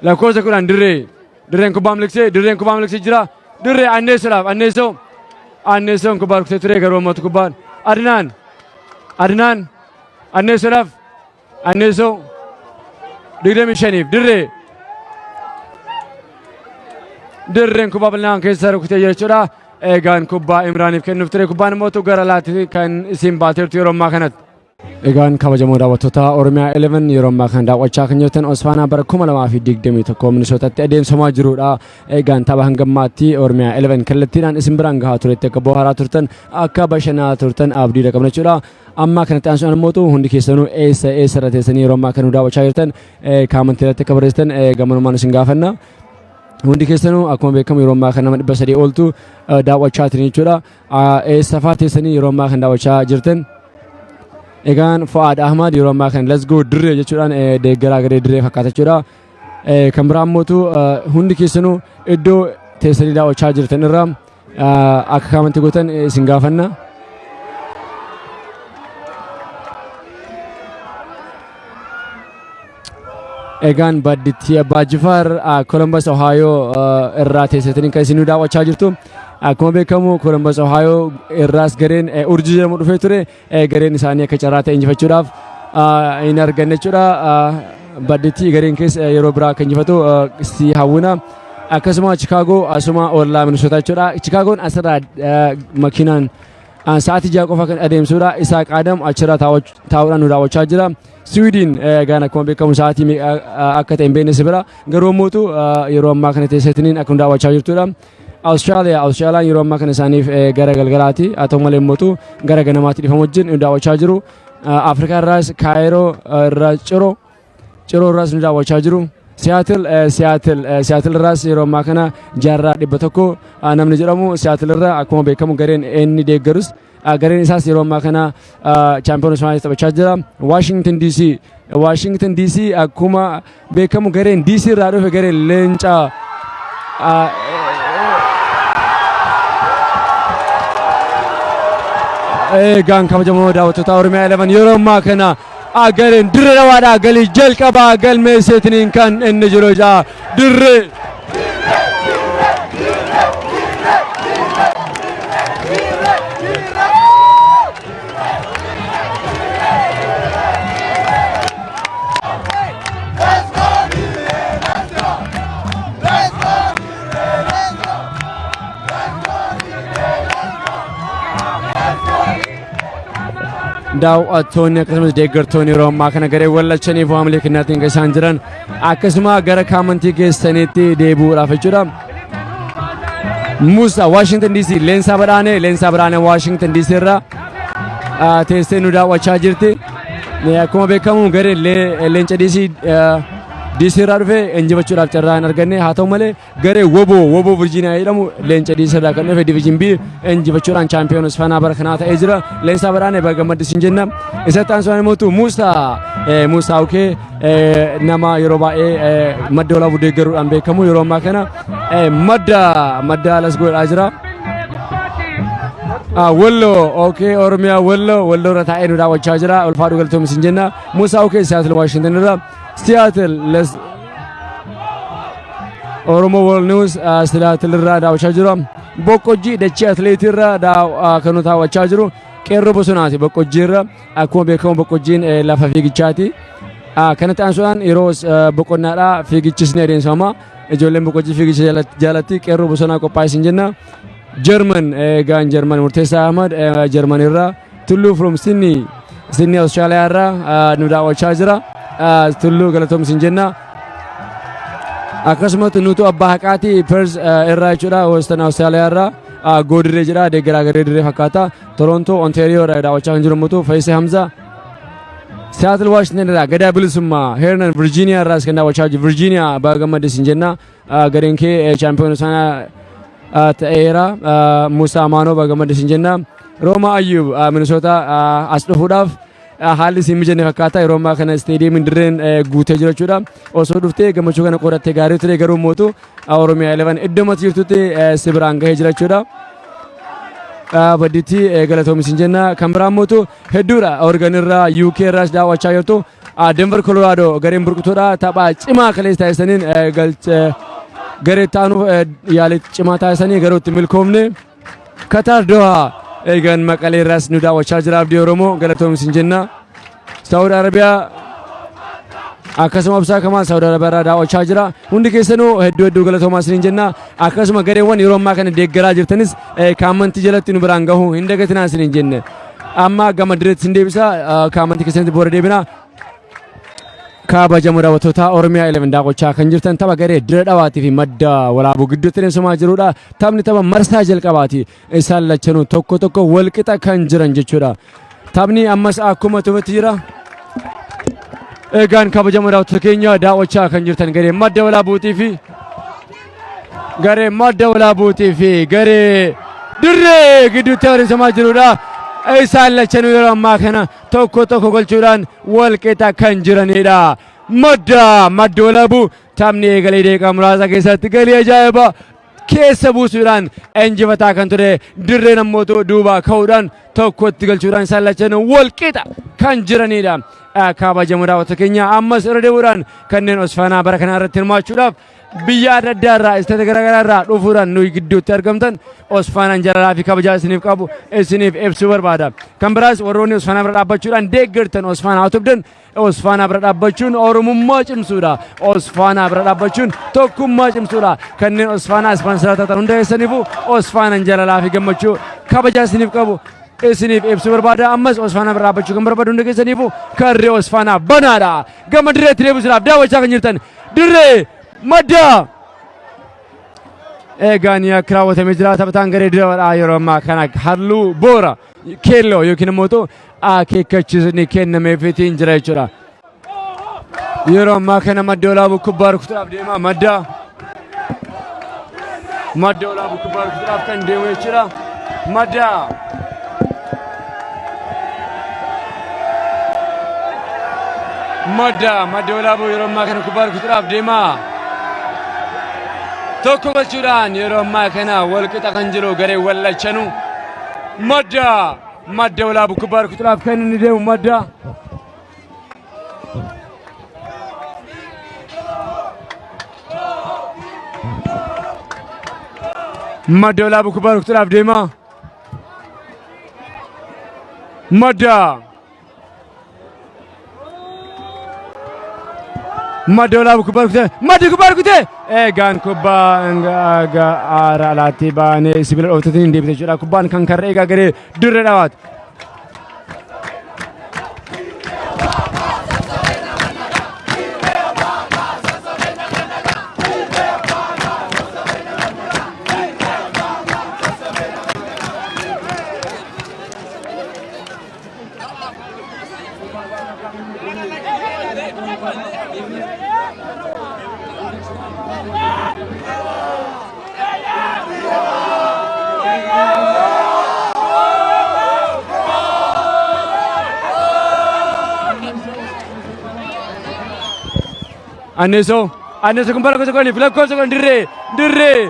Lakkoofsa 10 Dirree. Dirreen kubbaa miliqsee, Dirreen kubbaa miliqsee jira. Dirree Anneessoodhaaf, Anneessoo. Anneessoon kubbaa rukutee ture, garuu ammatu kubbaan. Adnaan. Adnaan. Anneessoodhaaf. Anneessoo. 25f Dirree. Dirreen kubbaa bal'inaan keessa rukutee jira jechuudha. Eegaan kubbaa Imraaniif kennuuf ture, kubbaan immoo gara alaatti kan isin baateertu yeroo ammaa kanatti. Egaan kabajamoo daawwattoota Oromiyaa 11, yeroo ammaa kana daawwachaa kan jirtan Osfaanaa bara 2021 Minisootatti adeemsifamaa jirudha. Egaan tapha hangammaatti Oromiyaa 11 kallattiidhaan isin biraan gahaa turetti akka bohaaraa turtan, akka bashannanaa turtan abdiidha qabna jechuudha. Amma kanatti aansuudhaan immoo hundi keessanuu eessa eessa irra teessanii yeroo ammaa kana nu daawwachaa jirtan kaamantii irratti akka barreessitan gamanumaan isin gaafanna. Hundi keessanuu akkuma beekamu yeroo ammaa kana nama 300 oltu daawwachaa turan jechuudha. Eessa fa'aa teessanii yeroo ammaa kana daawwachaa jirtan? Egaan Fu'aad Ahmad yeroo ammaa kana "Let's go Dirree" jechuudhaan deeggaraa garee Dirree fakkaata jechuudha. Kan biraa immoo hundi keessanuu iddoo teessanii daawwachaa jirtan irraa akka kaamantii gootan isin gaafanna. Egaan Baddittii Abbaa Jifaar Columbus, Ohio irraa teessatanii kan isin nu daawwachaa jirtu. Akkuma beekamu Columbus, Ohio irraas gareen Urjii jedhamu dhufee ture. Gareen isaanii akka carraa ta'e injifachuudhaaf hin arganne jechuudha. Baddittii, gareen keessa yeroo biraa akka injifatu si hawwina. Akkasuma Chicago, asuma ollaa Minnesota jechuudha. Chicagoon asirraa makiinaan sa'aatii 6 qofa kan adeemsudha. Isaaq Adam achirraa taa'uudhaan nu daawwachaa jira. Siwiidin egaan akkuma beekamu sa'aatii akka ta'e hin beekne si bira, garuu immoo yeroo ammaa kana teessatiniin akka nu daawwachaa jirtudha. Awustiraaliyaa, Awustiraaliyaan yeroo ammaa kana isaaniif gara galgalaati, haa ta'u malee immoo gara ganamaatti dhifamu wajjin nu daawwachaa jiru. Afrikaa irraas Kaayiroo irraa, Ciroo irraas nu daawwachaa jiru. Siyaatil, Siyaatil, Siyaatil irraas yeroo ammaa kana Jaarraa 100 namni jedhamu Siyaatil irra, akkuma beekamu gareen inni deeggarus gareen isaas yeroo ammaa kana chaampiyoon Usmaanii taphachaa jira. Washington DC, Washington DC, akkuma beekamu gareen DC irraa dhufe, gareen leencaa eegaan. Kabajamoo daawwattoota Oromiyaa 11, yeroo ammaa kana gareen Dirree Dhawaadhaa galii jalqabaa galmeesseetiniin kan inni jiru jaa Dirree. Daawwattoonni akkasumas deeggartoonni yeroo ammaa kana garee wallachaniif waamilee kennaatiin kan isaan jiran, akkasuma gara kaamantii keessaniitti deebi'uudhaaf jechuudha. Musa Washington DC, Leensaa Badhaanee, Leensaa Badhaanee Washington DC irraa teessee nu daawwachaa jirti. Akkuma beekamu garee Leenca DC DC irraa dhufe injifachuudhaaf carraa hin arganne. Haa ta'u malee garee Woboo Virgiiniyaa jedhamu, Leenca DC irraa kan dhufe, Division B injifachuudhaan chaampiyoon Osfaanaa bara kanaa ta'ee jira. Leensaa Badhaanee, baga gammadde siin jenna. Isatti aansuudhaan immoo Musaa Ukee, nama yeroo baay'ee Madda Walaabuu deeggaruudhaan beekamu, yeroo ammaa kana Madda alas godhaa jira. Walloo, okay, Oromiyaa Walloo, Walloo irra taa'ee nu daawwachaa jira. Ulfaadhu, galatoomii siin jenna. Musaa Ukee Seattle, Washington irra. Seattle les Oromo World News Seattle irraa daawwachaa jira. Boqqojjii dachee atileetii irraa kan nu daawwachaa jiru Qeerroo Bosonaati Boqqojjii irra. Akkuma beekamu Boqqojjiin lafa fiigichaati. Kanatti aansuudhaan yeroo boqonnaadhaa fiigichis ni adeemsifama. Ijoolleen Boqqojjii fiigicha jaalatti, Qeerroo Bosonaa qophaa'e siin jenna. Jarman, egaan Jarman Murteessaa Ahmad Jarman irraa, Tulluu from Sydney, Sydney Australia irraa nu daawwachaa jira. Tulluu, galatoom siin jenna. Akkasumas nutu Abbaa Haqaati Perth irraa jechuudha, Western Australia irraa Goodirree jedha, deeggaraa garee Dirree fakkaata. Toronto, Ontario irraa daawwachaa kan jiru immoo Fayyisee Hamza. Seattle, Washington irraa Gadaa Bilisummaa, Hernan, Virginia irraas kan daawwachaa jiru. Virginia, baga gammadde siin jenna. Gareen kee chaampiyoon sana ta'eera. Musaa Amaanoo, baga gammadde siin jenna. Rooma Ayyub Minnesota as dhufuudhaaf Haalli isin mijanne fakkaata yeroo ammaa kana isteediyeemiin dirreen guutee jira jechuudha. Osoo dhuftee gammachuu kana qoodattee gaarii ture garuu mootu Oromiyaa 11 iddoo mati jirtutti si biraan gahee jira jechuudha. Badditti galatoomi isin jenna. Kan biraan mootu hedduudha. Oregon irraa UK irraas daawwachaa jirtu. Denver Colorado gareen burqituudha. Tapha cimaa kaleessa taasisaniin garee itti aanuuf yaalii cimaa taasisanii garuu itti milkoomne. Kataar Doha eegan Maqalee irraas nu daawwachaa jira Abdii Oromoo galatoomi isin jenna. Saawud Arabiyaa akkasuma Obsaa Kamaal Saawud Arabiyaa irraa daawwachaa jira. Hundi keessanuu hedduu hedduu galatoomaa isiniin jenna. Akkasuma gareewwan yeroo ammaa kana deeggaraa jirtanis kaamantii jalatti nu biraan gahuu hin dagatinaa isiniin jenne. Amma gama direetti isin deebisa kaamantii keessanitti booda deebina. Kabajamoo daawwattoota Oromiyaa 11 daawwachaa kan jirtan tapha garee Dirree Dhawaatii fi Madda Walaabuu gidduutti adeemsifamaa jirudha. Taphni tapha marsaa jalqabaati. Isaan lachanuu tokko tokko walqixa kan jiran jechuudha. Taphni ammas akkuma tumetti jira. Egaan kabajamoo daawwattoota keenya daawwachaa kan jirtan garee Madda Walaabuutii fi garee Madda Walaabuutii fi garee Dirree gidduutti adeemsifamaa jirudha. Isaan lachanuu yeroo ammaa kana tokko tokko galchuudhaan wal qixa kan jiranidha. Madda Madda Walaabuu taphni eegalee daqiiqaa muraasa keessatti galii ajaa'ibaa keessa buusuudhaan injifataa kan ture dirreen ammoo duubaa ka'uudhaan tokkotti galchuudhaan isaan lachanuu wal qixa kan jiranidha. Kabajamoo daawwattoota keenya ammas irra deebi'uudhaan kanneen Osfaanaa bara kanaa irratti hirmaachuudhaaf biyya adda addaa irraa isteeta garaagaraa irraa dhufuudhaan nuyi gidduutti argamtan Osfaanaan jaalalaa fi kabajaa isiniif qabu isiniif ibsuu barbaada. Kan biraas warroonni Osfaanaa bira dhaabbachuudhaan deeggartan Osfaanaa utubdan Osfaanaa bira dhaabbachuun Oromummaa cimsuudha. Osfaanaa bira dhaabbachuun tokkummaa cimsuudha. Kanneen Osfaanaa ispoonsara taatan hunda keessaniifuu Osfaanaan jaalalaa fi gammachuu kabajaa isiniif qabu isiniif ibsuu barbaada. Ammas Osfaanaa bira dhaabbachuu kan barbaadu hunda keessaniifuu karri Osfaanaa banaadha. Gama dirreetti deebisuudhaaf daawwachaa kan jirtan dirree madda. Eegaan yakki raawwatamee jira taphataan garee dirreedha yeroo ammaa kana halluu boora keelloo yookiin immoo akeekkachiisni kennameefiitiin jira jechuudha. Yeroo ammaa kana madda olaabuu kubbaa rukutuudhaaf deema madda. Madda olaabuu kubbaa rukutuudhaaf kan deemu jechuudha. Madda. Madda madda olaabuu yeroo ammaa kana kubbaa rukutuudhaaf deema. Tokko galchuudhaan yeroo ammaa kana wal qixa kan jiru gareewwan lachanuu. Madda madda olaabuu kubbaa rukutuudhaaf kan inni deemu madda. Madda olaabuu kubbaa rukutuudhaaf deema. Madda. Madda olaabuu kubbaa rukutee. Maddi kubbaa rukutee. Eegaan kubbaa aara alaatti baanee sibiila dhooftatiin hin deebite jechuudha. Kubbaan kan karra eegaa garee dirree dhawaati. Anneesoo Anneesoo kubbaa lakkoofsa kudhaniif lakkoofsa kudhan dirree dirree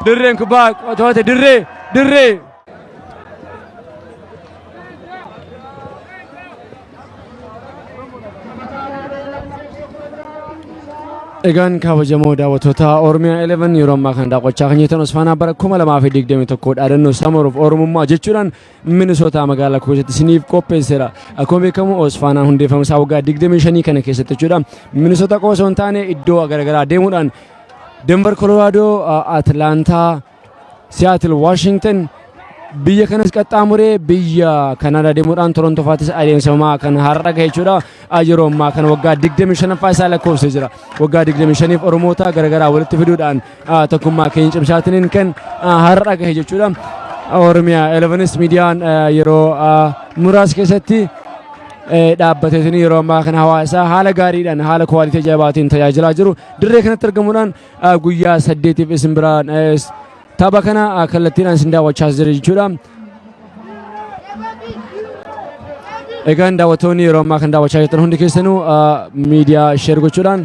dirreen kubbaa to'ate dirree dirree. Egaan kabajamoo daawwattoota Oromiyaa 11 yeroo ammaa kana daawwachaa kan jirtan Osfaanaa bara 2021 dhaadannoo Summer of Oromummaa jechuudhaan Minisootaa magaalaa keessatti isiniif qopheesseera. Akkuma beekamu Osfaanaan hundeeffama isaa waggaa 25 kana keessatti jechuudha. Minisootaa qofa osoo hin taane iddoo garaagaraa deemuudhaan Denver, Colorado, Atlaantaa, Siyaatil, Waashingtan biyya kanas qaxxaamuree biyya Kanaadaa deemuudhaan Torontoo fa'aattis adeemsifamaa kan har'a gahe jechuudha. Yeroo ammaa kana waggaa 25ffaa isaa lakkoofsee jira. Waggaa 25f Oromoota garaagaraa walitti fiduudhaan tokkummaa keenya cimsaatiniin kan har'a gahe jechuudha. Oromiyaa 11 miidiyaan yeroo muraasa keessatti dhaabbateetiin yeroo ammaa kana hawaasa haala gaariidhaan haala kuwaalitii ajaa'ibaatiin tajaajilaa jiru. Dirree kanatti argamuudhaan guyyaa saddeetiif isin biraan tapha kana kallattiidhaan isin daawwachaa jira jechuudha. Egaan daawwattoonni yeroo ammaa kan daawwachaa jirtan hundi keessanuu miidiyaa share gochuudhaan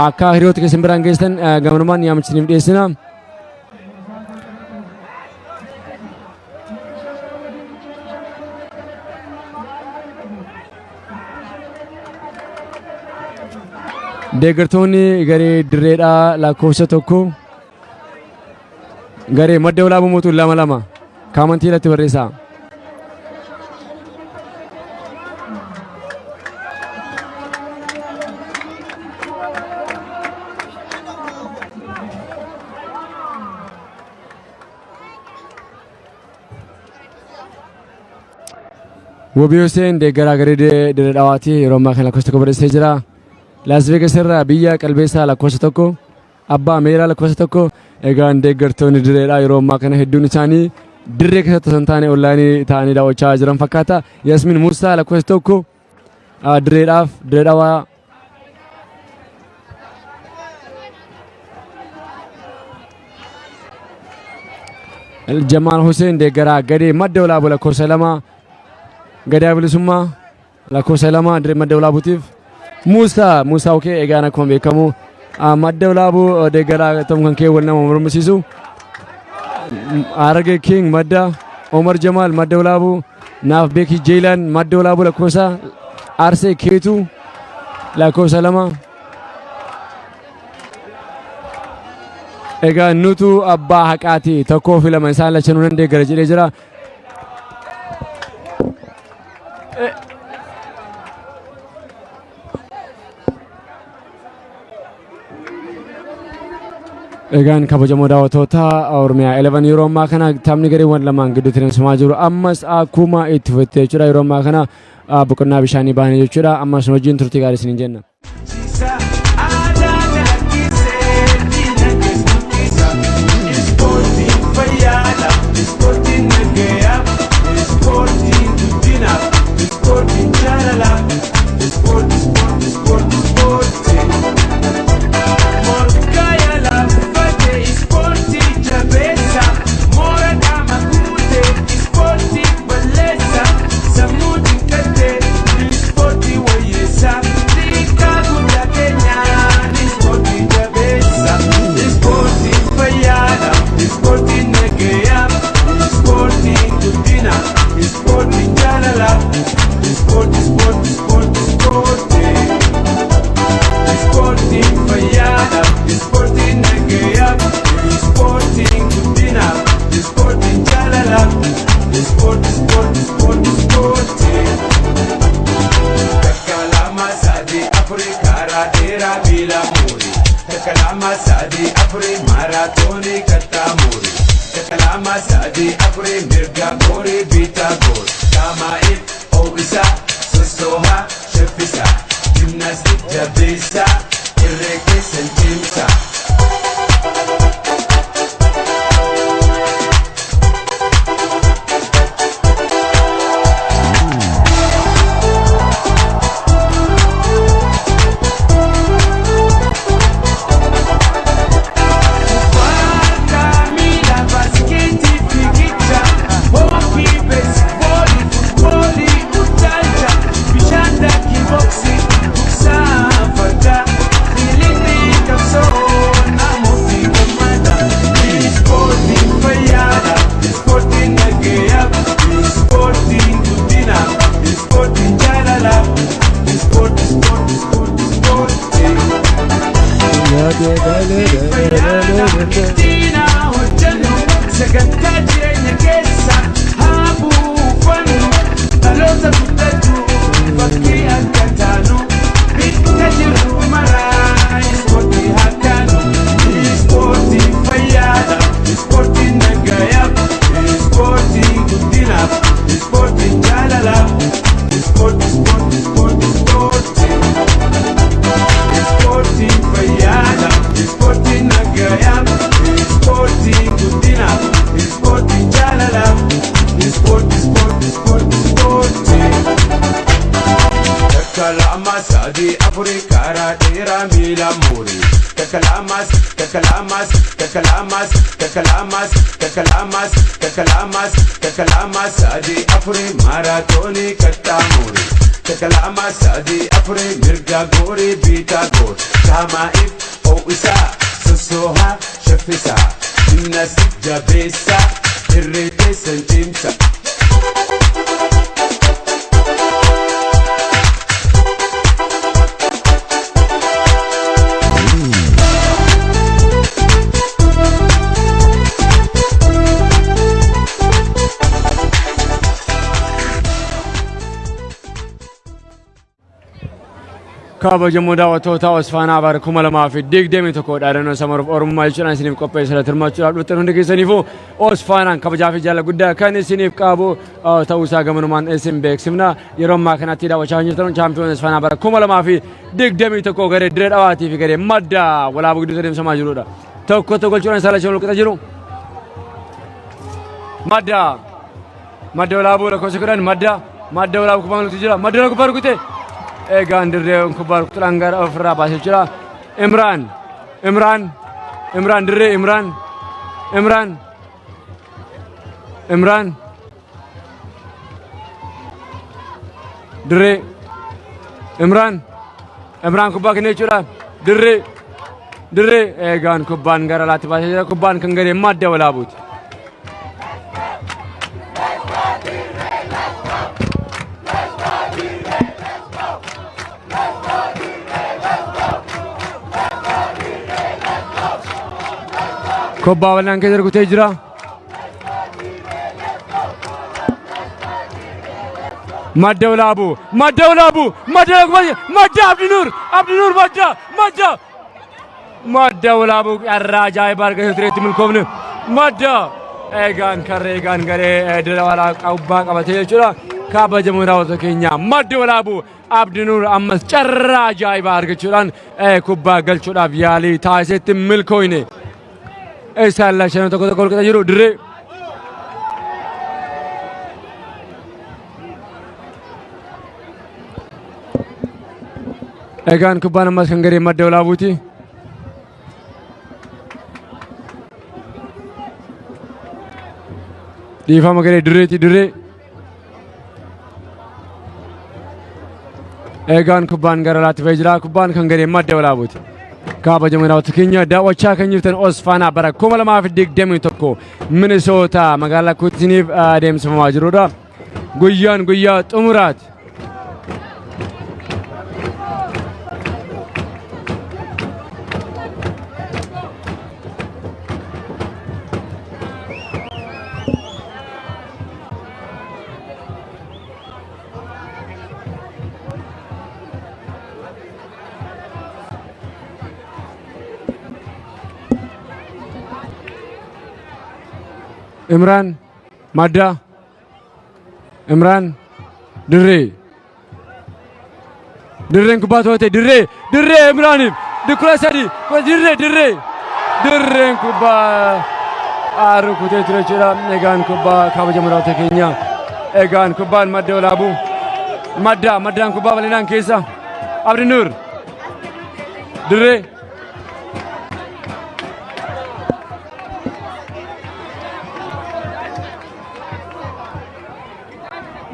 akka hiriyoota keessan biraan geessan gamanumaan yaamicha isiniif dhiyeessina. Deeggartoonni garee dirreedhaa lakkoofsa 1, garee Madda Walaabuu mootu 2-2 kaamantii irratti barreessaa. Wabii Hussein deeggaraa garee dirree dhawaati, yeroo ammaa kana lakkoofsa 1 barreessee jira. Laas Veegas irraa biyya qalbeessaa lakkoofsa 1, abbaa meeraa lakkoofsa 1. Egaan deeggartoonni dirreedhaa yeroo ammaa kana hedduun isaanii dirree keessatti osoo hin taane onlaayinii ta'anii daawwachaa jiran fakkaata. Yasmin Muusaa lakkoofsa 1 dirreedhaaf dirree dhawaa. Jamaal Hussein deeggaraa gadee Madda Walaabuu lakkoofsa 2, gadaa bilisummaa lakkoofsa 2 dirree Madda Walaabuutiif Muusaa Muusaa Okee. Egaan akkuma beekamu Madda Walaabuu deeggaraa ta'uun kan kee wal nama mormisiisu. Harargee King Madda Omar Jamaal Madda Walaabuu, Naaf Beekii Jeelaan Madda Walaabuu lakkoofsa, Arsee Keetuu lakkoofsa 2. Egaa nutu abbaa haqaati, 1 fi 2 isaan lachanuu nan deeggara jedhee jira. Egaan kabajamoo daawwattoota Oromiyaa 11, yeroo ammaa kana taphni gareewwan lamaan gidduutti adeemsifamaa jiru ammas akkuma itti fufetti jechuudha. Yeroo ammaa kana boqonnaa bishaanii baanee jechuudha. Ammas nu wajjin turtii gaarii isiniin jenna. Ispoortiin fayyaadha, ispoortiin nagayaa, ispoortiin guddinaaf, ispoortiin jaalalaaf, ispoortii, ispoortii, ispoortii, ispoortii. Morkaa yaalaa uffatee ispoortii jabeessa, moora qaama guutee ispoortii balleessa, sammuu xiqqattee ispoortii wayyeessa, xiqqaa guddaa keenyaan ispoortii jabeessa. Ispoortiin fayyaadha, ispoortiin nagayaa, ispoortiin guddina, ispoortiin jaalalaaf, ispoortii, ispoortii, ispoortii, ispoortii. Ispoortiin fayyaadha, ispoortiin nagayaa, ispoortiin guddina, ispoortiin jaalalaaf, ispoortii, ispoortii, ispoortii, ispoortii. 1, 2, 3, 4, karaa dheeraa miila muuri. 1, 2, 3, 4, maaraatoonii kattaa muuri. 1, 2, 3, 4, mirga goorii bitaa goor. Qaamaa'if ho'isaa, sossoohaa, shaffisaa. Gimnaastik jabeessaa, irree keessan cimsaa. Kubbaa miilaa, baaskeetii, fiigicha, hookii, beesboolii, futboolii, utaalcha, bishaan daakii, boksii, gugsaa fardaa, fiilingii qabsoo namooti gammada. Ispoortiin fayyaadha, ispoortiin nagayaa, ispoortiin guddina, ispoortiin jaalala, ispoortii, ispoortii, ispoortii, ispoortii. Ittiin hojjennu, sagantaa jireenya keessa haa buufannu, dhaloota guddachuu fakkii akka taanu, bikka jirru maraa ispoortii haa kaanu. Ispoortiin fayyaadha, ispoortiin nagayaa, ispoortiin guddinaaf, ispoortiin jaalalaaf, ispoortii, ispoortii, ispoortii, ispoortii. Ispoortiin fayyaadha, ispoortiin nagayaa, ispoortiin guddinaaf, ispoortiin jaalalaaf, ispoortii, ispoortii, ispoortii, ispoortii. 1, 2, 3, 4, karaa dheeraa miila muuri. Takka lamas, takka lamas, takka lamas, takka lamas, takka lamas, takka lamas, takka lama sadii afurii maaraatoonii qaxxaamurii. Takka lama sadii afurii mirga goorii biitaa goor. Qaamaa'if ho'isaa sossoohaa shaffisaa. Gimnaastik jabeessaa irree teessan cimsaa. Kabajamoo daawwattoota Osfaanaa bara 2021 dhaadannoo samaruuf Oromummaa jechuudhaan isiniif qopheesse irratti hirmaachuudhaaf dhuftan hundi keessaniifuu Osfaanaan kabajaa fi jaalala guddaa kan isiniif qabu ta'uu isaa gamanumaan isin beeksifna. Yeroo ammaa kanatti daawwachaa kan jirtan chaampiyoon Osfaanaa bara 2021 garee Dirree Dhawaatii fi garee Madda Walaabuu gidduutti adeemsifamaa jirudha. Tokko tokko galchuudhaan isaan lachan walqixa jiru. Madda Madda Walaabuu lakkoofsa 10 Madda Madda Walaabuu kubbaa maluutu jira. Madda Walaabuu kubbaa rukute. Eegaan dirree kubbaa rukutuudhaan gara ofirraa baasee jira. Imraan Imraan Imraan dirree Imraan Imraan Imraan dirree Imraan Imraan kubbaa kennee jechuudha. Dirree dirree eegaan kubbaan gara alaatti baasee jira. Kubbaan kan garee Madda Walaabuuti. Kubbaa bal'aan keessa rukutee jira. Madda Walaabuu, Madda Walaabuu, Madda Walaabuu, Madda Abdinuur, Abdinuur Madda, Madda. Madda Walaabuu carraa ajaa'ibaa argatee tureetti milkoofne. Madda eegaan karra eegaan garee dira walaa kubbaa qabatee jechuudha. Kabajamoo daawwattoota keenya Madda Walaabuu Abdinuur ammas carraa ajaa'ibaa argachuudhaan kubbaa galchuudhaaf yaalii taasisetti milkoofne. Isaan lachanuu tokko tokko walqixa jiru dirree. Egaan kubbaan ammas kan garee Madda Walaabuuti. Dhiifama garee dirreeti dirree. Egaan kubbaan gara alaatti ba'ee jira. Kubbaan kan garee Madda Walaabuuti. Kabajamoo daawwattoota keenya daawwachaa kan jirtan Osfaanaa bara 2021 Minisoota magaalaa Kuutiniif adeemsifamaa jirudha. Guyyaan guyyaa xumuraati. Imraan Madda Imraan Dirree Dirreen kubbaa to'ate dirree dirree Imraaniif 13 dirree dirree dirreen kubbaa rukutee ture jechuudha. Egaan kubbaa kabajamoo daawwattoota keenya. Egaan kubbaan Madda Walaabuu Madda maddaan kubbaa bal'inaan keessa Abdi Nuur dirree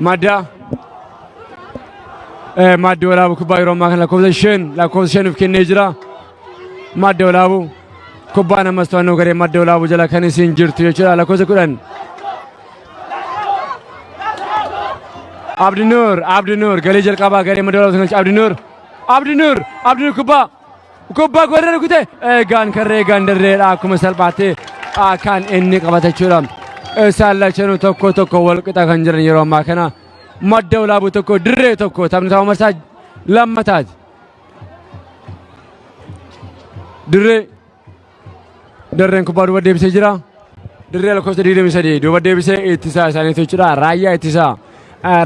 Madda Maddi Walaabuu kubbaa yeroo ammaa kana lakkoofsa 5 of kennee jira. Madda Walaabuu kubbaan ammas to'annoo garee Madda Walaabuu jala kan isiin jirtu jechuudha lakkoofsa 10. Abdinuur Abdinuur galii jalqabaa garee Madda Walaabuu galche Abdinuur Abdinuur Abdinuur kubbaa kubbaa godhee rukute eegaan karra eegaan dirreedha akkuma salphaatti kan inni qabate jechuudha. Isaan lachanuu tokko tokko wal qixa kan jiran yeroo ammaa kana Madda Walaabuu 1 dirree 1 taphni tapha marsaa lammataati. Dirree dirreen kubbaa duuba deebisee jira. Dirree lakkoofsa 23 duuba deebisee ittisaa isaaniitu jechuudha. Raayyaa ittisaa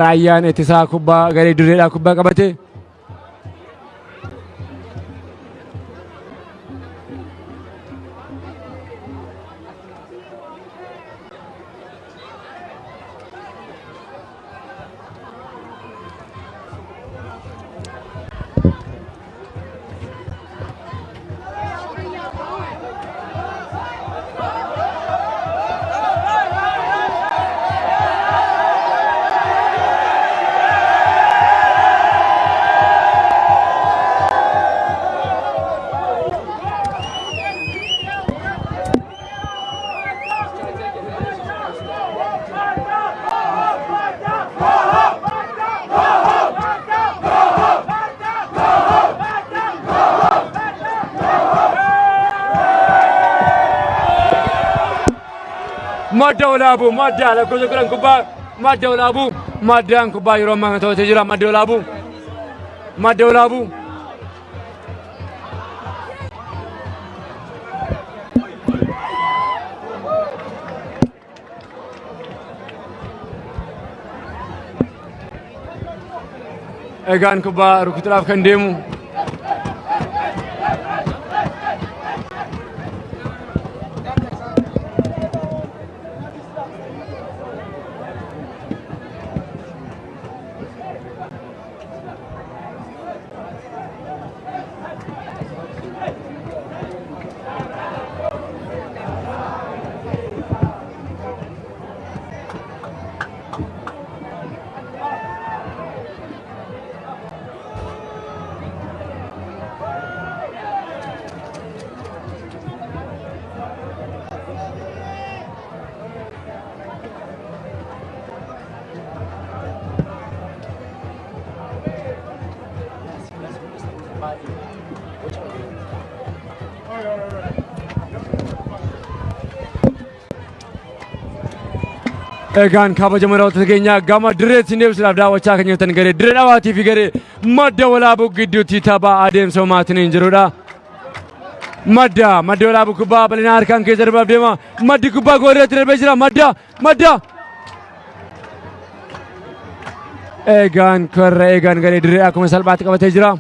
raayyaan ittisaa kubbaa garee dirreedhaa kubbaa qabate. Madda Walaabuu, Madda lakkoofsa 10 kubbaa Madda Walaabuu, Maddaan kubbaa yeroo ammaa kana to'atee jira. Madda Walaabuu, Madda Walaabuu. Egaan kubbaa rukutuudhaaf kan deemu Egaan kabajamoo daawwattoota keenya, gama dirreetti deebisuudhaaf daawwachaa kan jirtan garee Dirree Dhawaatii fi garee Madda Walaabuu gidduutti tapha adeemsa homaatiin hin jirudha. Madda Walaabuu kubbaa bal'inaa harkaan keessa darbaaf deema. Maddi kubbaa goolirratti darbee jira. Madda. Egaan karra eegaan garee dirree akkuma salphaatti qabatee jira.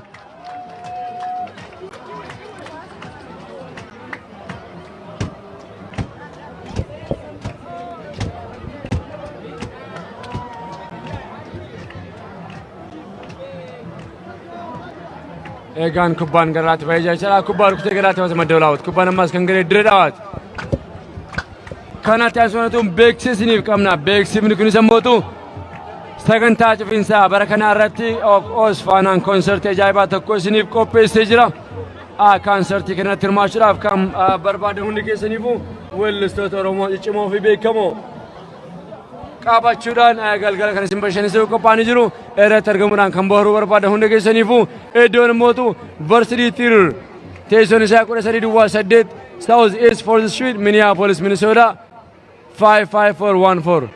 Egaan kubbaan garaatti bahee jira jechuudha. Kubbaa rukutee garaatti baasa Madda Walaabuuti. Kubbaan ammas kan garee Dirree Dhawaati. Kanatti aansuun beeksisniif qabna. Beeksifni kunis ammoo sagantaa cufiinsaa bara kanaa irratti Osfaanaan koonsertii ajaa'ibaa tokko isiniif qopheessee jira. Koonsertii kanatti hirmaachuudhaaf kan barbaadan hundi keessaniifuu weellistoota Oromoo ciccimoo fi beekamoo qabachuudhaan galgala kan isin bashannansiisuuf qophaa'anii jiru. Irratti argamuudhaan kan bohaaruu barbaadan hundi keessaniifuu iddoon immootu Varsity Theater, teessoon isaa 1308 South East 4th Street, Minneapolis, Minnesota 55414.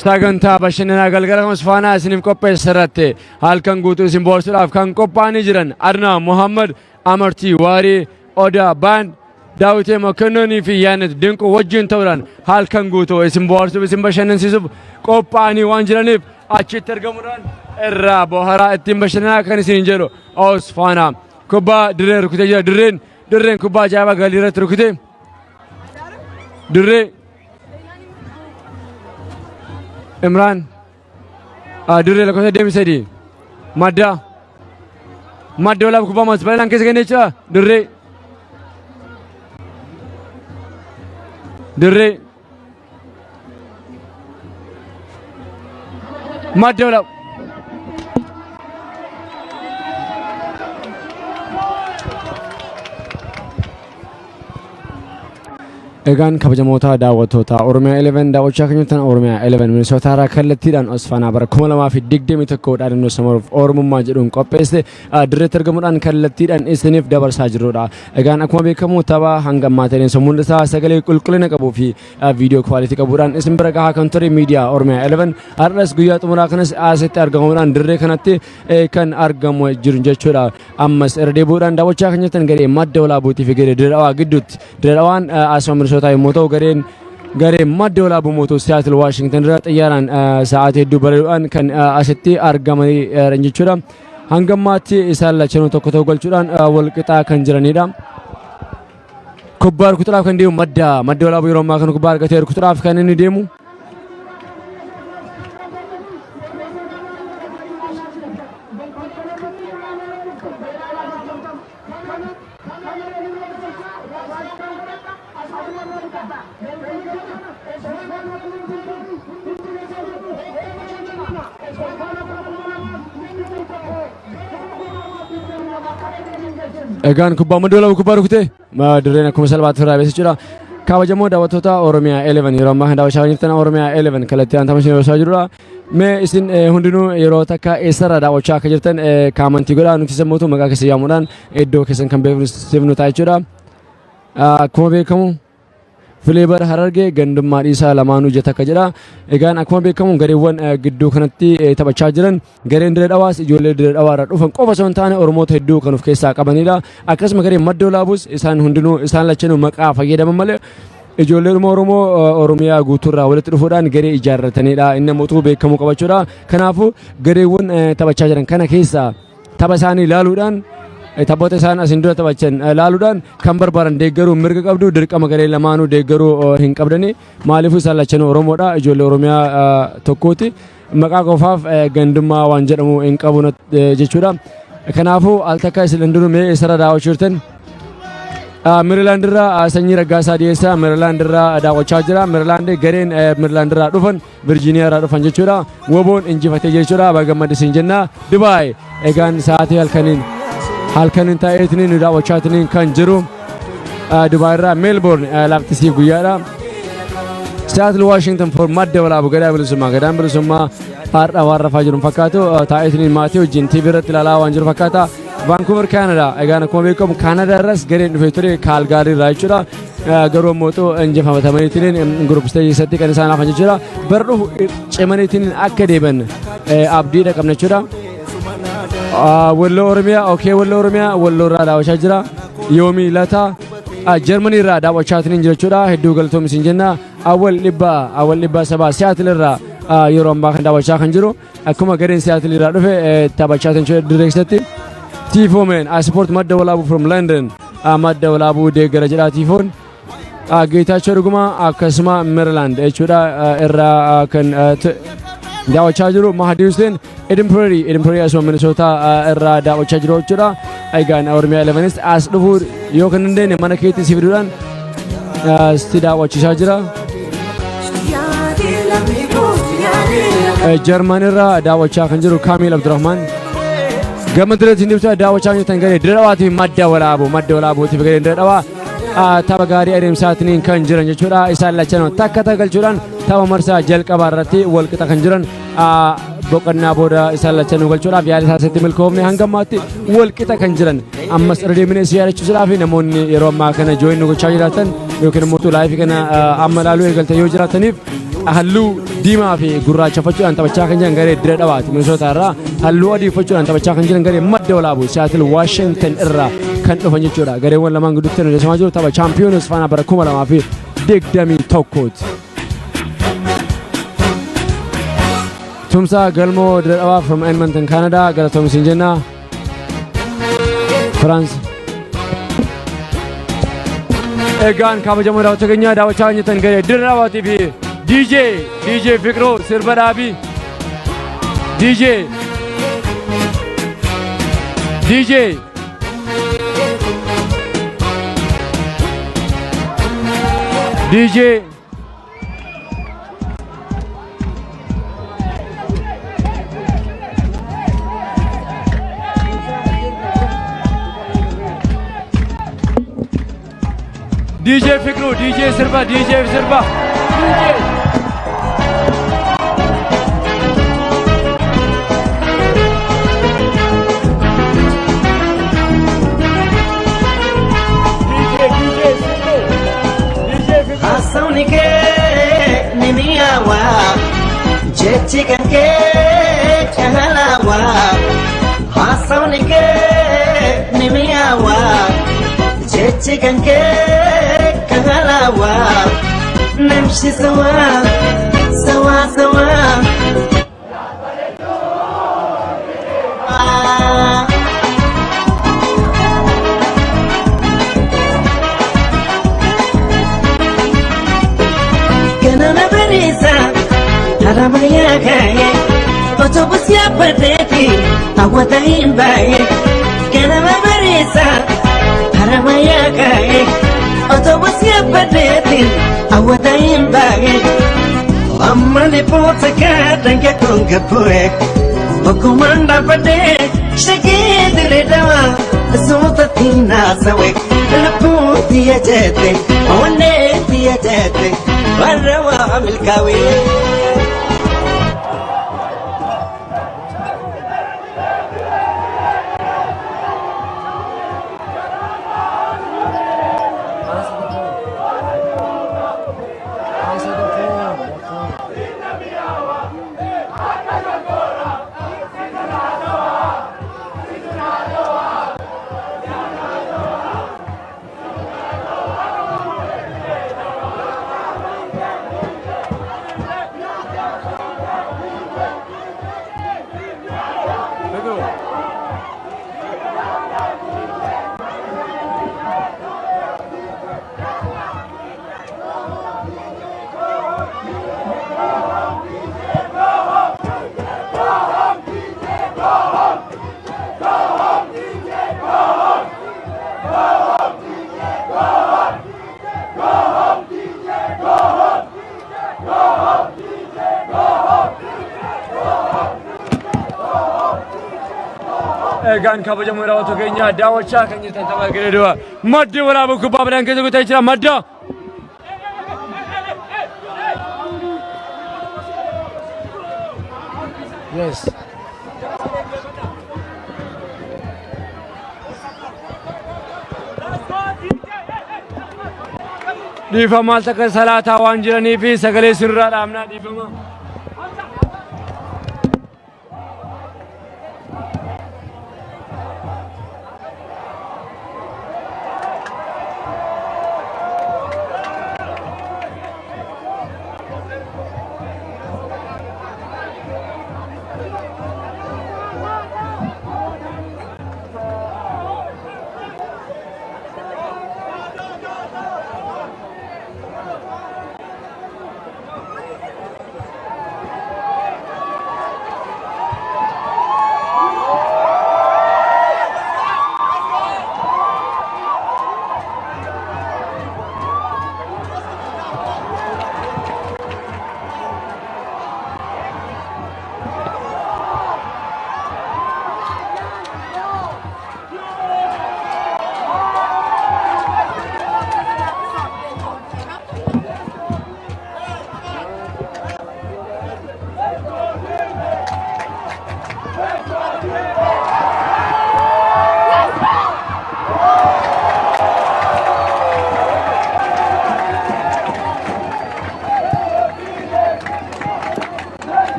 Sagantaa bashannanaa galgala kan Osfaanaa isiniif qopheesse irratti halkan guutuu isin bohaarsuudhaaf kan qophaa'anii jiran Adnaa Muhammad, Amartii Waarii, Odaa Baan, Daawitee Mokonnoonii fi Yaanet Dinquu wajjin ta'uudhaan halkan guutuu isin bohaarsuuf, isin bashannansiisuuf qophaa'anii waan jiraniif achitti argamuudhaan irraa boharaa, ittiin bashannanaa kan isin jedhu Osfaanaa. Kubbaa dirreen rukutee jira. Dirreen kubbaa ajaa'ibaa galii irratti rukutee dirree Imraan, dirree lakkoofsa 23, Madda Walaabuu kubbaa mas bal'inaan keessa kennee jira. Dirree Madda Walaabuu. Egaan kabajamoota daawwattoota Oromiyaa 11 daawwachaa kan jirtan, Oromiyaa 11 Minisootaa irraa kallattiidhaan Osfaanaa bara 2021 dhaadannoo samaruuf Oromummaa jedhuun qopheesse dirreetti argamuudhaan kallattiidhaan isiniif dabarsaa jirrudha. Egaan akkuma beekamu tapha hanga ammaa ta'een mul'isaa sagalee qulqullina qabuu fi viidiyoo quality qabuudhaan isin bira gahaa kan ture miidiyaa Oromiyaa 11 har'as guyyaa xumuraa kanas asitti argamuudhaan dirree kanatti kan argamu jiru jechuudha. Ammas irra deebi'uudhaan daawwachaa kan jirtan garee Madda Walaabuutii fi garee Dirree Dhawaa gidduutti. Dirree Dhawaan asuma Minisootaa yommuu ta'u, gareen Madda Walaabuu mootuu Seattle, Washington irraa xiyyaaraan sa'aatii hedduu balali'uudhaan kan asitti argamanii jechuudha. Hanga ammaatti isaan lachanuu tokko tokko galchuudhaan wal qixaa kan jiranidha. Kubbaa rukutuudhaaf kan deemu Madda Walaabuu yeroo ammaa kana kubbaa argatee rukutuudhaaf kan inni deemu. Egaan kubbaa Madda Walaabuu kubbaa rukute dirreen akkuma salphaatti ofirraa beeksisa jechuudha. Kabajamoo daawwattoota Oromiyaa 11, yeroo ammaa kan daawwachaa jirtan Oromiyaa 11 kallattii aan tapha yeroo jirudha. Mee isin hundinuu yeroo takka eessarraa daawwachaa akka jirtan comment godhaa, nuti sammuutu maqaa keessa yaamuudhaan iddoo keessan kan beeksifnu ta'a jechuudha. Akkuma beekamu Fileebar Harargee gandummaa dhiisaa, lamaanuu ija takka jedha. Egaan akkuma beekamu gareewwan gidduu kanatti taphachaa jiran, gareen Dirree Dhawaas ijoollee Dirree Dhawaa irraa dhufan qofa osoo hin taane Oromoota hedduu kan of keessaa qabanidha. Akkasuma gareen Madda Walaabuus isaan hundinuu, isaan lachanuu maqaa fayyadaman malee, ijoolleedhuma Oromoo Oromiyaa guutuurraa walitti dhufuudhaan garee ijaarratanidha. Inni ammoo beekamuu qabachuudha. Kanaafuu gareewwan taphachaa jiran kana keessaa tapha isaanii ilaaluudhaan, taphoota isaan asin dura taphachan ilaaluudhaan kan barbaadan deeggaruu mirga qabdu. Dirqama garee lamaanuu deeggaruu hin qabdani. Maaliifuu isaan lachanuu Oromoodha, ijoollee Oromiyaa tokkooti. Maqaa qofaaf gandummaa waan jedhamu hin qabu jechuudha. Kanaafuu al takka isin hundinuu mee eessarra daawwachuu jirtan? Merilaand irraa Sanyii Raggaasaa dhiyeessaa Merilaand irraa daawwachaa jira. Merilaand, gareen Merilaand irraa dhufan, Virjiiniyaa irraa dhufan jechuudha. Woboon injifatee jechuudha. Baga isin jenna. Dubaay egaan sa'aatii halkaniin taa'eetiin nu daawwachaatiin kan jiru. Dubaay irraa Meelboorn lafti guyyaadha. Seattle, Washington for Madda Walaabu Gadaa Bilisummaa. Gadaan Bilisummaa har'a waan rafaa jiru fakkaatu, taa'eetiin maatii wajjin TV irratti ilaalaa waan jiru fakkaata. Vancouver, Canada. Egaan akkuma beekamu Canada irras gareen dhufee ture Kaalgaarii irraa jechuudha. Garuu ammoo injifatamaniitiin group stage keessatti kan isaan hafan jechuudha. Bara dhufu cimaniitiin akka deeban abdiidha qabna jechuudha. Walloo Oromiyaa, okay, Walloo Oromiyaa, Walloo irraa daawwachaa jira. Yoomii Lataa Jarmanii irraa daawwachaa jira jechuudha. Hedduu galatoom isin jenna. Awwal dhibbaa sabaa Seattle irraa yeroo ammaa kan daawwachaa kan jiru. Akkuma gareen Seattle irraa dhufe taphachaa kan jiru dirree keessatti. Tiifoomen, I support Madda Walaabuu from London. Madda Walaabuu deeggara jedha Tiifoon. Geetaachoo Dhugumaa akkasuma Maryland jechuudha irraa kan daawwachaa jiru. Mahdi Hussein Edinburgh, asuma Minnesota irraa daawwachaa jiru jechuudha. Egaan Oromiyaa 11 as dhufuu yoo kan dandeenye mana keetti si fiduudhaan si daawwachiisaa jira. Jarman irraa daawwachaa kan jiru Kaamil Abdurrahman. Gama direetiin ibsa daawwachaa jirtan garee Dirree Dhawaatiif Madda Walaabuu, Madda Walaabuutiif garee Dirree Dhawaa tapha gaarii adeemsaatiin kan jiran jechuudha. Isaan lachanoo takka takka galchuudhaan tapha marsaa jalqabaa irratti wal qixa kan jiran, boqonnaa booda isaan lachanuu galchuudhaaf yaada isaatti milkoofne, hanga ammaatti wal qixa kan jiran. Ammas irra deemnee si yaadachiisuudhaaf, namoonni yeroo ammaa kana join nu gochaa jiraatan yookiin immoo live kana amma ilaaluu eegaltan yoo jiraataniif, halluu diimaa fi gurraacha uffachuudhaan taphachaa kan jiran garee Dirree Dhawaati Minnesota irraa, halluu adii uffachuudhaan taphachaa kan jiran garee Madda Walaabuu Seattle, Washington irraa kan dhufan jechuudha. Gareewwan lamaan gidduutti kan adeemsifamaa jiru tapha Champions Faanaa bara 2021ti. Tumsaa Galmoo Dirree Dhawaa from Edmonton, Canada, galatoom isin jenna. France. Egaan kabajamoo daawwattoota keenya, daawwachaa kan jirtan garee Dirree Dhawaatii fi DJ Fiqroo sirba dhaabii. DJ DJ DJ DJ Fikru, DJ sirba, DJ sirba, DJ. DJ, DJ Fikru, DJ Fikru. Haasawni kee ni mi'aawa, jechi kan kee caalaawa. Haasawni kee ni mi'aawa, jechi kan kee caalaawa. نمشي سوا سوا سوا. Ganama bariisa haramayaa kaayee, otobus yaabbateeti hawwata hin baay'ee. Ganama bariisa haramayaa kaayee, otobus yaabbateeti hawwata hin baay'ee. Amma lipoota kaadhan kun gabbu'e okkumaan dhaabbadhee shagee Dirree Dhawaa. Suutatti naasawe lubbuun tiyya jette onneen tiyya jette warra waa milkaa'e. Egaan kabajamoo daawwattoota keenya daawwachaa kan jirtan tapha garee du'a maddi waraabuu kubbaa biraan keessa guutee jira madda. Yes. Dhiifama al takka salaataa waan jiranii fi sagalee sirraa dhaabnaa dhiifama.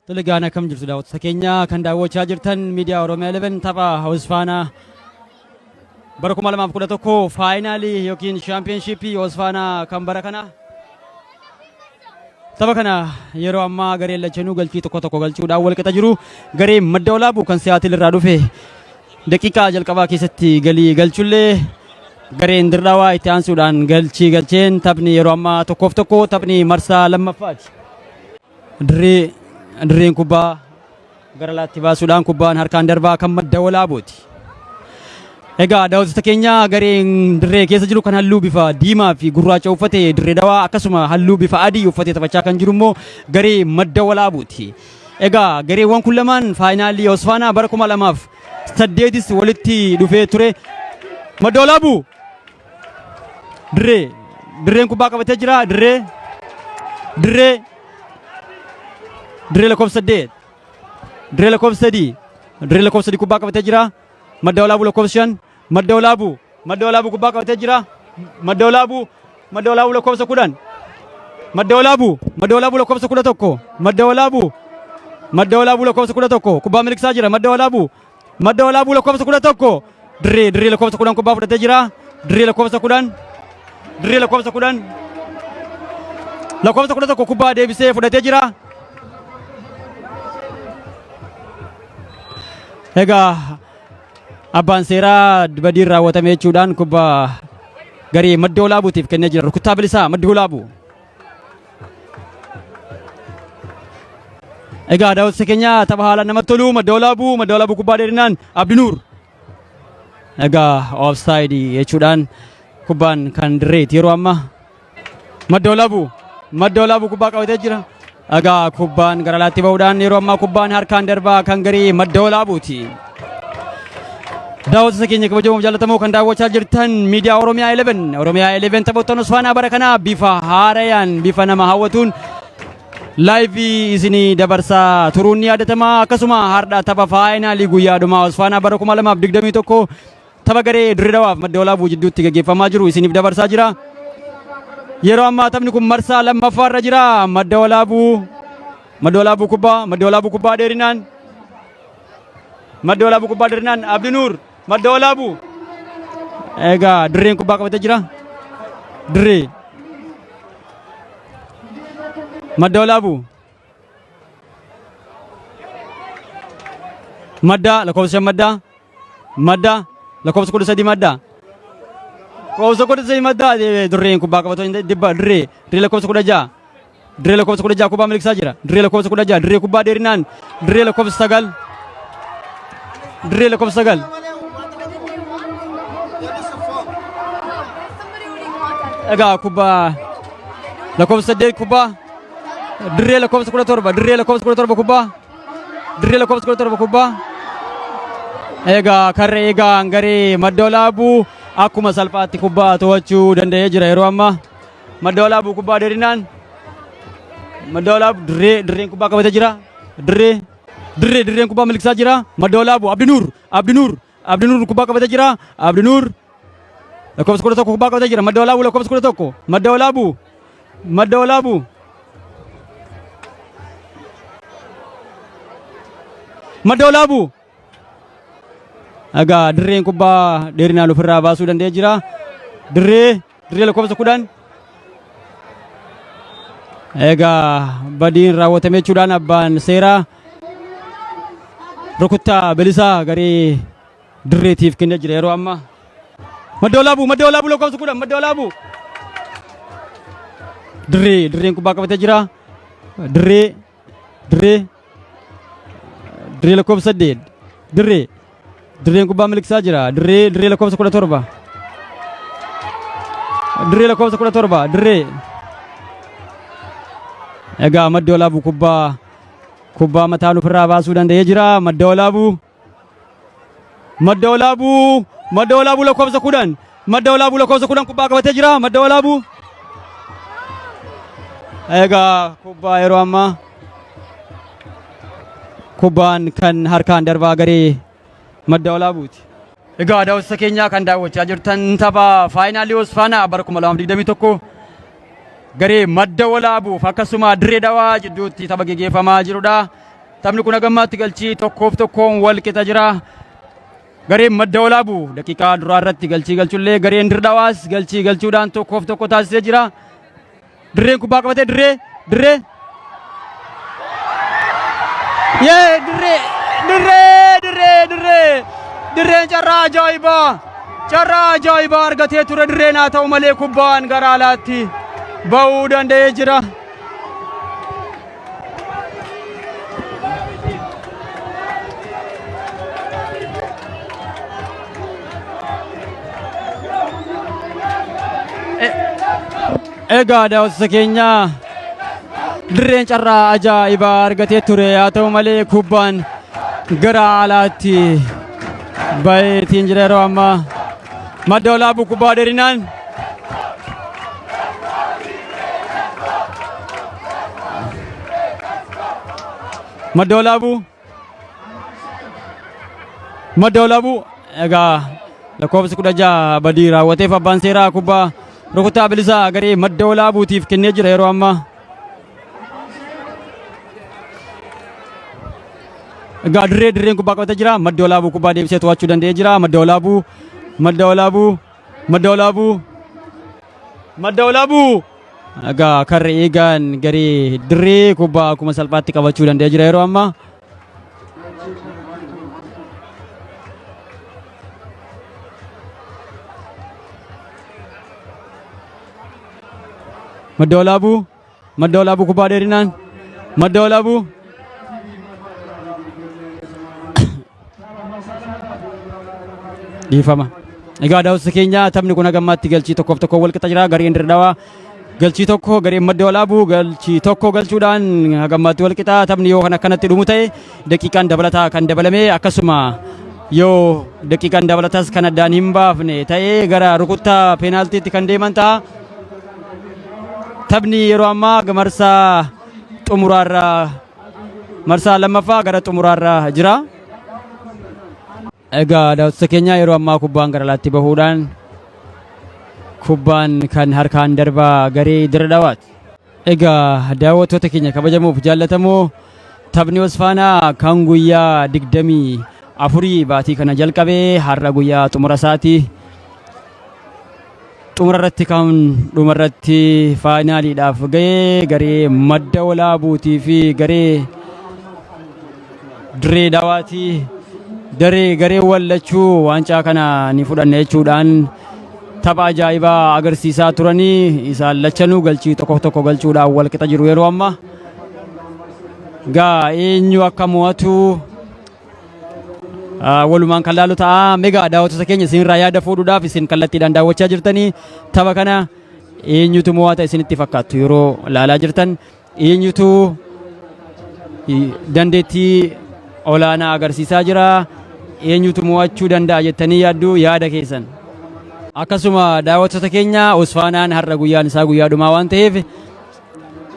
Tole gaana akkam jirtu daawwattoota keenya kan daawwachaa jirtan miidiyaa Oromiyaa 11 tapha Hosfaanaa bara 2011 faayinaalii yookiin shaampiyoonshiippii Hosfaanaa kan bara kana. Tapha kana yeroo ammaa gareen lachanuu galchii tokko tokko galchuudhaan wal qixa jiru. Gareen madda olaabuu kan Siyaatil irraa dhufe daqiiqaa jalqabaa keessatti galii galchullee gareen Dirdaawaa itti aansuudhaan galchii galcheen taphni yeroo ammaa tokkoof tokko taphni marsaa lammaffaati. Dirree dirreen kubbaa gara alaatti baasuudhaan kubbaan harkaan darbaa kan madda walaabuuti. Egaa daawwattoota keenya gareen dirree keessa jiru kan halluu bifa diimaa fi gurraacha uffate dirree dawaa akkasuma halluu bifa adii uffatee taphachaa kan jiru immoo garee madda walaabuuti. Egaa gareewwan kun lamaan faayinaalii Osfaanaa bara 2008s walitti dhufee ture. Madda walaabuu dirree dirreen kubbaa qabatee jira dirree dirree dirree lakkoofsa 8 dirree lakkoofsa 3 dirree lakkoofsa 3 kubbaa qabatee jira. Madda Walaabuu lakkoofsa 5 Madda Walaabuu Madda Walaabuu kubbaa qabatee jira. Madda Walaabuu Madda Walaabuu lakkoofsa 10 Madda Walaabuu Madda Walaabuu lakkoofsa 11 Madda Walaabuu Madda Walaabuu lakkoofsa 11 kubbaa miliqsaa jira. Madda Walaabuu Madda Walaabuu lakkoofsa 11 dirree dirree lakkoofsa 10 kubbaa fudhatee jira. Dirree lakkoofsa 10 Dirree lakkoofsa 10. Lakkoofsa 11 kubbaa deebisee fudhatee jira. Egaa abbaan seeraa badiin raawwatame jechuudhaan kubbaa garee Madda Walaabuutiif kennee jira. Rukuttaa bilisaa Madda Walaabuu. Egaa daawwattoota keenya, tapha haalaan namatti tolu. Madda Walaabuu, Madda Walaabuu kubbaa dheerinaan Abdinuur. Egaa offside jechuudhaan kubbaan kan dirreeti yeroo amma. Madda Walaabuu, Madda Walaabuu kubbaa qabatee jira. Egaa kubbaan gara alaatti bahuudhaan yeroo ammaa kubbaan harkaan darbaa kan garee Madda Walaabuuti. Daawwattoota keenya kabajamoo jaallatamoo kan daawwachaa jirtan miidiyaa Oromiyaa 11, Oromiyaa 11 taphattoonni Osfaanaa bara kanaa bifa haarayaan, bifa nama hawwatuun live isinii dabarsaa turuun ni yaadatama. Akkasuma har'a tapha faayinaalii guyyaa dhumaa Osfaanaa bara 2021 tapha garee Dirree Dawaaf Madda Walaabuu jidduutti gaggeeffamaa jiru isiniif dabarsaa jira. Yeroo ammaa taphni kun marsaa lammaffaa irra jira. Madda Walaabuu, Madda Walaabuu kubbaa, Madda Walaabuu kubbaa dheerinaan, Madda Walaabuu kubbaa dheerinaan Abdinuur, Madda Walaabuu. Egaa dirreen kubbaa qabatee jira. Dirree. Madda Walaabuu. Madda lakkoofsa 5, Madda. Madda lakkoofsa 13, Madda. Lakkoofsa 13, Madda. Dirreen kubbaa qabatee dibba dirree, dirree lakkoofsa 16. Dirree lakkoofsa 16 kubbaa miliqsaa jira. Dirree lakkoofsa 16, dirree kubbaa dheerinaan, dirree lakkoofsa 9. Dirree lakkoofsa 9. Egaa kubbaa lakkoofsa 8 kubbaa dirree lakkoofsa 17, dirree lakkoofsa 17 kubbaa, dirree lakkoofsa 17 kubbaa. Egaa karra eegaan garee Madda Walaabuu akkuma salphaatti kubbaa to'achuu danda'ee jira yeroo ammaa. Madda Walaabuu kubbaa dheerinaan, Madda Walaabuu, dirree, dirreen kubbaa qabatee jira. Dirree, dirree, dirreen kubbaa miliqsaa jira. Madda Walaabuu, Abdinuur, Abdinuur, Abdinuur kubbaa qabatee jira. Abdinuur lakkoofsa 11 kubbaa qabatee jira. Madda Walaabuu lakkoofsa 11, Madda Walaabuu, Madda Walaabuu. Madda Walaabuu. Egaa dirreen kubbaa dheerinaan ofirraa baasuu danda'ee jira. Dirree, dirree lakkoofsa 10. Egaa badiin raawwatame jechuudhaan abbaan seeraa rukuttaa bilisaa garee dirreetiif kennee jira yeroo ammaa. Madda Walaabuu, Madda Walaabuu lakkoofsa 10, Madda Walaabuu. Dirree, dirreen kubbaa qabatee jira. Dirree, dirree, dirree lakkoofsa 8, dirree, dirreen kubbaa miliqsaa jira. Dirree, dirree lakkoofsa 17. Dirree lakkoofsa 17, dirree. Egaa Madda Walaabuu kubbaa mataan ofirraa baasuu danda'ee jira. Madda Walaabuu. Madda Walaabuu, Madda Walaabuu lakkoofsa 10, Madda Walaabuu lakkoofsa 10 kubbaa qabatee jira. Madda Walaabuu. Egaa kubbaa yeroo ammaa kubbaan kan harkaan darbaa garee Madda Walaabuuti. Egaa daawwattoota keenyaa kan daawwachaa jirtan tapha faayinaalii Osfaanaa bara 2021 garee Madda Walaabuuf akkasuma Dirree Dawaa jidduutti tapha geggeeffamaa jirudha. Taphni kun hagammaatti galchii 1-1n wal qixa jira. Gareen Madda Walaabuu daqiiqaa duraa irratti galchii galchullee gareen Dirree Dawaas galchii galchuudhaan 1-1 taasisee jira. Dirreen kubbaa qabatee, dirree, dirree. Yee, dirree, dirree, dirree, dirree, dirreen carraa ajaa'ibaa, carraa ajaa'ibaa argatee ture dirreen, haa ta'u malee kubbaan gara alaatti ba'uu danda'ee jira. Egaa daawwattoota keenya, dirreen carraa ajaa'ibaa argatee ture, haa ta'u malee kubbaan gara alaatti baheetiin jira yeroo ammaa. Madda Walaabuu kubbaa dheerinaan, Madda Walaabuu, Madda Walaabuu. Egaa lakkoofsi 16 badii raawwateef abbaan seeraa kubbaa rukuttaa bilisaa garee Madda Walaabuutiif kennee jira yeroo ammaa. Egaa dirree, dirreen kubbaa qabatee jira. Madda Walaabuu kubbaa deebisee to'achuu danda'ee jira. Madda Walaabuu, Madda Walaabuu, Madda Walaabuu. Madda Walaabuu. Egaa karra eegaan garee dirree kubbaa akkuma salphaatti qabachuu danda'ee jira yeroo ammaa. Madda Walaabuu. Madda Walaabuu kubbaa dheerinaan. Madda Walaabuu. Dhiifama. Egaa daawwattoota keenya, taphni kun hagammaatti galchii 1-1 wal qixa jira. Gareen Dirre galchii 1, gareen Madda Walaabuu galchii 1 galchuudhaan hagammaatti wal qixa. Taphni yoo kan akkanatti dhumu ta'e, daqiiqaan dabalataa kan dabalame, akkasuma yoo daqiiqaan dabalataas kan addaan hin baafne ta'e, gara rukuttaa peenaaltiitti kan deeman ta'a. Taphni yeroo ammaa marsaa xumuraarra, marsaa lammaffaa gara xumuraarra jira. Egaa daawwattoota keenya, yeroo ammaa kubbaan gara alaatti bahuudhaan kubbaan kan harkaan darbaa garee Dirre Dhawaati. Egaa daawwattoota keenya kabajamuuf jaallatamoo, taphni Osfaanaa kan guyyaa 24 baatii kana jalqabee har'a guyyaa xumura isaati. Xumura irratti kan dhuma irratti faayinaaliidhaaf ga'ee garee Madda Walaabuutii fi garee Dirree Dawaati. Daree garee wallachuu waancaa kana ni fudhanna jechuudhaan tapha ajaa'ibaa agarsiisaa turanii, isaan lachanuu galchii tokko tokko galchuudhaan wal qixa jiru yeroo ammaa. Gaa eenyu akka mo'atu walumaan kan laalu ta'a. Megaa daawwattoota keenya, isinirraa yaada fuudhuudhaaf, isin kallattiidhaan daawwachaa jirtanii, tapha kana eenyutu mo'ata isinitti fakkaattu? Yeroo laalaa jirtan eenyutu dandeettii olaanaa agarsiisaa jira? Eenyutu mo'achuu danda'a jettanii yaaddu? Yaada keessan. Akkasuma daawwattoota keenya, Osfaanaan har'a guyyaan isaa guyyaa dhumaa waan ta'eef,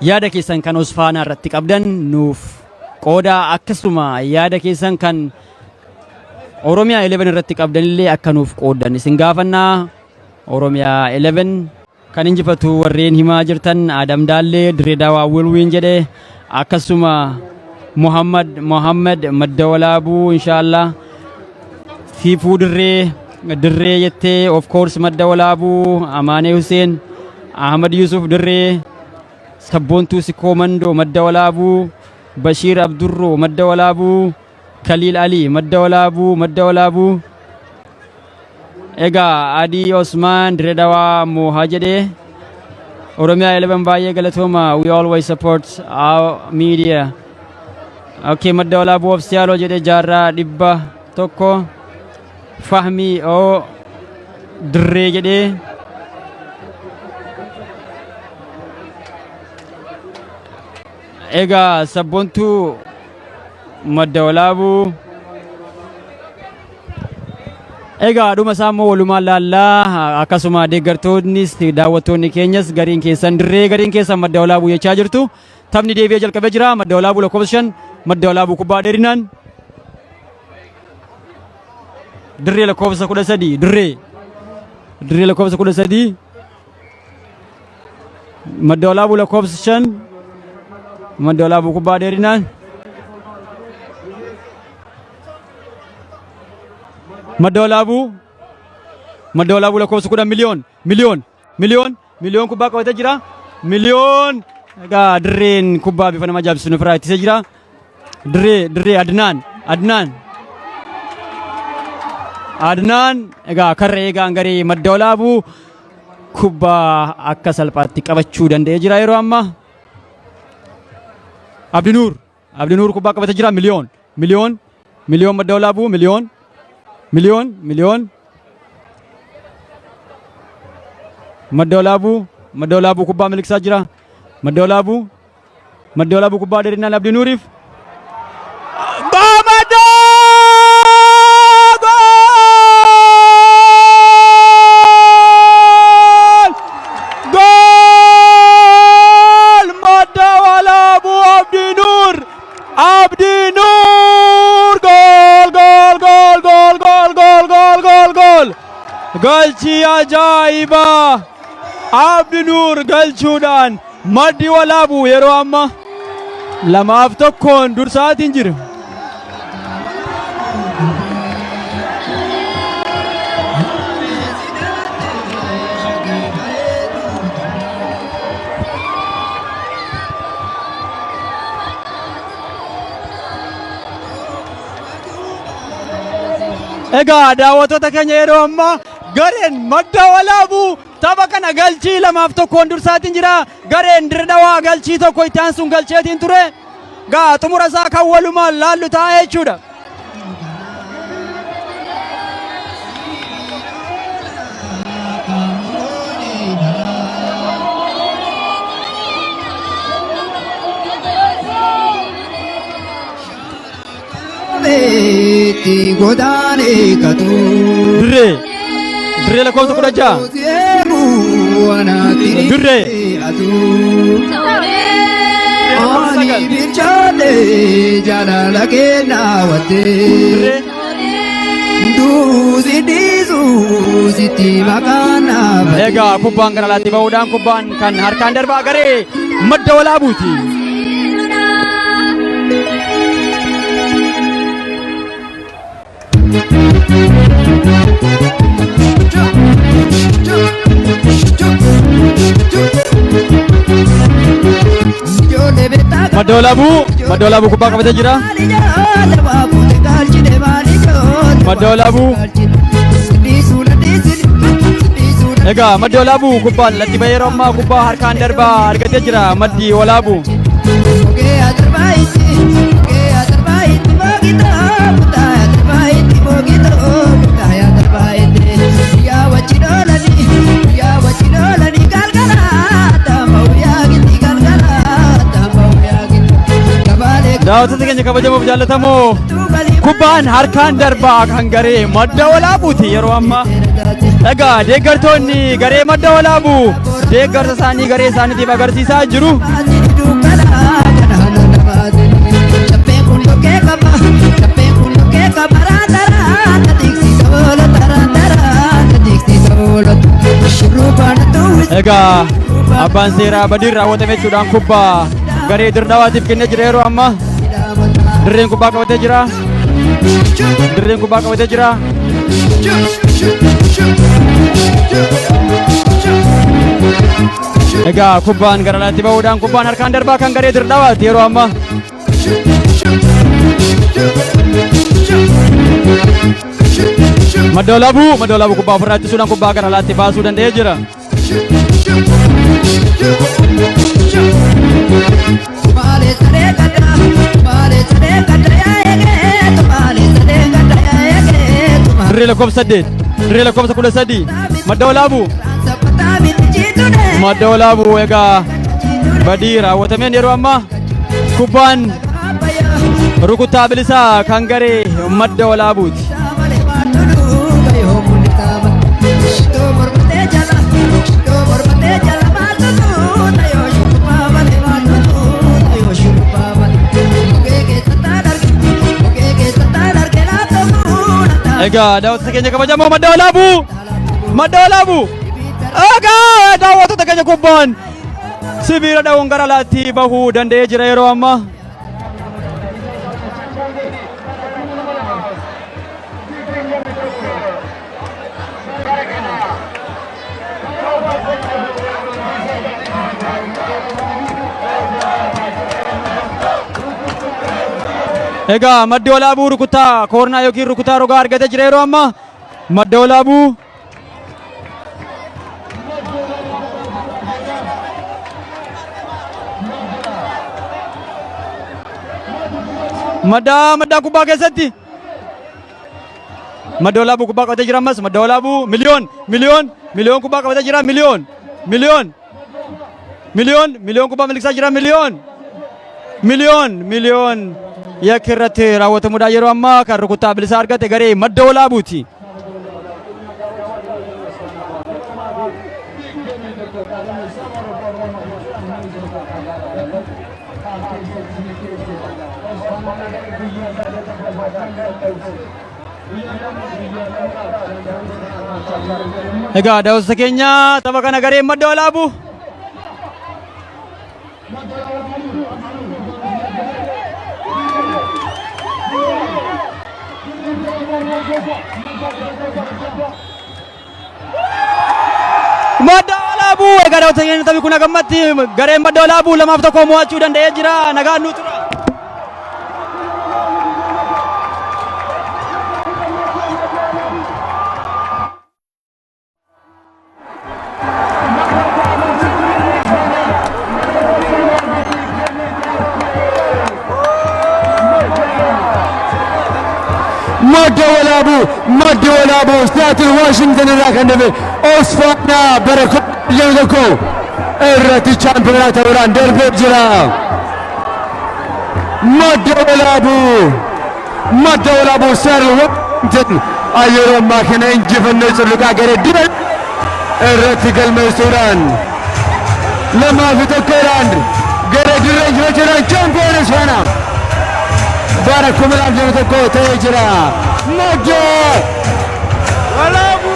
yaada keessan kan Osfaanaa irratti qabdan nuuf qooda. Akkasuma yaada keessan kan Oromiyaa 11 irratti qabdanillee akka nuuf qooddan isin gaafannaa. Oromiyaa 11 kan injifatu warreen himaa jirtan, Adam Daallee Dirree Dawaa will win jedhe. Akkasuma Muhammad Muhammad Madda Walaabuu inshaallah. Siifuu Dirree, Dirree jettee, of course Madda Walaabuu. Amaanee Hussein, Ahmad Yusuf Dirree, Sabboontuu Sikoo Mandoo Madda Walaabuu, Bashiir Abdurroo Madda Walaabuu, Kaliil Ali Madda Walaabuu, Madda Walaabuu. Egaa Adii Osmaan Dirree Dawaa moohaa jedhee. Oromiyaa 11 baay'ee galatooma, we always support our media. Okay, Madda Walaabuu of Siyaaloo jedhee, jaarraa 100. Fahmii oo Dirree jedhee. Egaa Sabboontuu Madda Walaabuu. Egaa dhuma isaa immoo walumaan laallaa. Akkasuma deeggartoonnis daawwattoonni keenyas gariin keessan Dirree, gariin keessan Madda Walaabuu jechaa jirtu. Taphni deebi'ee jalqabee jira. Madda Walaabuu lakkoofsa 5, Madda Walaabuu kubbaa dheerinaan. Dirree lakkoofsa 13, Dirree. Dirree lakkoofsa 13. Madda Walaabuu lakkoofsa 5, Madda Walaabuu kubbaa dheerinaan. Madda Walaabuu, Madda Walaabuu lakkoofsa 10, Miliyoon, Miliyoon, Miliyoon, Miliyoon kubbaa qabatee jira. Miliyoon, egaa Dirreen kubbaa bifa nama ajaa'ibsiisuun ofirraa ittisee jira. Dirree, Dirree, Adnaan, Adnaan, Adnaan. Egaa karra eegaan garee Madda Walaabuu kubbaa akka salphaatti qabachuu danda'ee jira yeroo ammaa. Abdinuur, Abdinuur kubbaa qabatee jira. Miliyoon, Miliyoon, Miliyoon, Madda Walaabuu, Miliyoon, Miliyoon, Miliyoon, Madda Walaabuu, Madda Walaabuu kubbaa miliqsaa jira. Madda Walaabuu, Madda Walaabuu kubbaa dheerinaan Abdinuuriif. Madda! Goal! Goal! Madda Walaabuu, Abdinuur! Abdinuur! Goal! Goal! Goal! Goal! Goal! Goal! Goal! Goal! Goal! Galchii ajaa'ibaa! Abdinuur galchuudhaan Maddi Walaabuu yeroo amma 2-1n dursaatiin jira. Egaa daawwattoota keenya, yeroo ammaa gareen Madda Walaabuu tapha kana galchii 2-1n dursaatiin jira. Gareen Dirre Dhawaa galchii tokko itti aansuun galcheetiin ture. Gaa xumura isaa kan walumaan laallu ta'a jechuudha. Dirree dirree lakkoofsa 16 dirree Ani bilchaate jaalala kennaa dirree Duusi dhiisu sitti maqaan dhaabate. Egaa kubbaan gara alaatti bahuudhaan kubbaan kan harkaan darbaa garee Madda Walaabuuti. Madda Walaabuu, Madda Walaabuu kubbaa qabatee jira. Madda Walaabuu. Egaa Madda Walaabuu kubbaan alatti bahee yeroo ammaa kubbaa harkaan darbaa argatee jira Maddi Walaabuu. Daawwattoota keenya kabajamoo fi jaallatamoo, kubbaan harkaan darbaa kan garee Madda Walaabuuti yeroo ammaa. Egaa deeggartoonni garee Madda Walaabuu deeggarsa isaanii garee isaaniitiif agarsiisaa jiru. Egaa abbaan seeraa badiin raawwatame jechuudhaan kubbaa garee Dirre Dhawaatiif kennee jira yeroo ammaa. Dirreen kubbaa qabatee jira. Dirreen kubbaa qabatee jira. Egaa kubbaan gara alaatti bahuudhaan kubbaan harkaan darbaa kan garee Dirre Dhawaati yeroo ammaa. Madda Walaabuu, Madda Walaabuu kubbaa ofirraa ittisuudhaan kubbaa gara alaatti baasuu danda'ee jira. Dirree lakkoofsa 8, dirree lakkoofsa 13, Madda Walaabuu. Madda Walaabuu egaa badii raawwatameen yeroo ammaa kubbaan rukuttaa bilisaa kan garee Madda Walaabuuti. Egaa daawwattoota keenya kabajamoo, Madda Walaabuu, Madda Walaabuu. Egaa daawwattoota keenya, kubbaan sibiila dha'uun gara alaatti bahuu danda'ee jira yeroo ammaa. Egaa Maddi Walaabuu rukuttaa koornaa yookiin rukuttaa rogaa argatee jira yeroo ammaa. Madda Walaabuu. Maddaa, Maddaa kubbaa keessatti. Madda Walaabuu kubbaa qabatee jira ammas. Madda Walaabuu, Miliyoon, Miliyoon, Miliyoon kubbaa qabatee jira. Miliyoon, Miliyoon, Miliyoon, Miliyoon kubbaa miliqsaa jira. Miliyoon, Miliyoon, Miliyoon yakki irratti raawwatamuudhaan yeroo ammaa kan rukuttaa bilisaa argate garee Madda Walaabuuti. Egaa daawwattoota keenya, tapha kana gareen Madda Walaabuu Madda Walaabuu, egaa daawwattoota keenya, taphni kun hagammatti gareen Madda Walaabuu 2-1 mo'achuu danda'ee jira. Nagaan nuu tura. Walaabuu, Madda Walaabuu Siyaatil Waashingtan irraa kan dhufe Osfaanaa bara 2021 irratti chaampiyoonaa ta'uudhaan darbee jira. Madda Walaabuu, Madda Walaabuu Siyaatil Waashingtan yeroo ammaa kana injifannoo cululuqaa garee dura irratti galmeessuudhaan 2-1dhaan garee dirree injifachuudhaan chaampiyoon Osfaanaa bara 2021 ta'ee jira. Madda Walaabuu.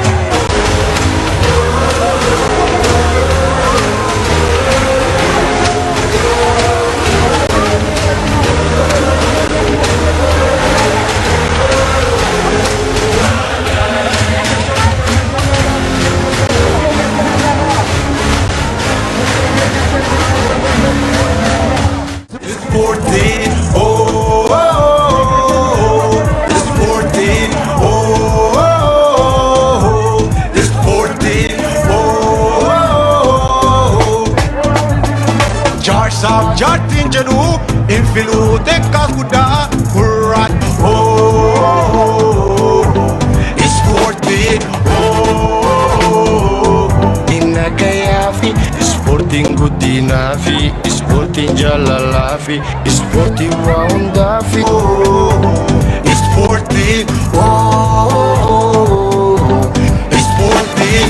Ispoortiin oh, oh, ispoortiin oh, oh, ispoortiin oh, oh. Jaarsaaf jaartiin jedhu hin filuu xiqqaas guddaa gurraacha oh, ispoortiin oh. Nagayaa fi ispoortiin guddinaa fi ispoortiin jaalalaa fi ispoortiin waa hundaa fi. Ispoortiin oh, ispoortiin.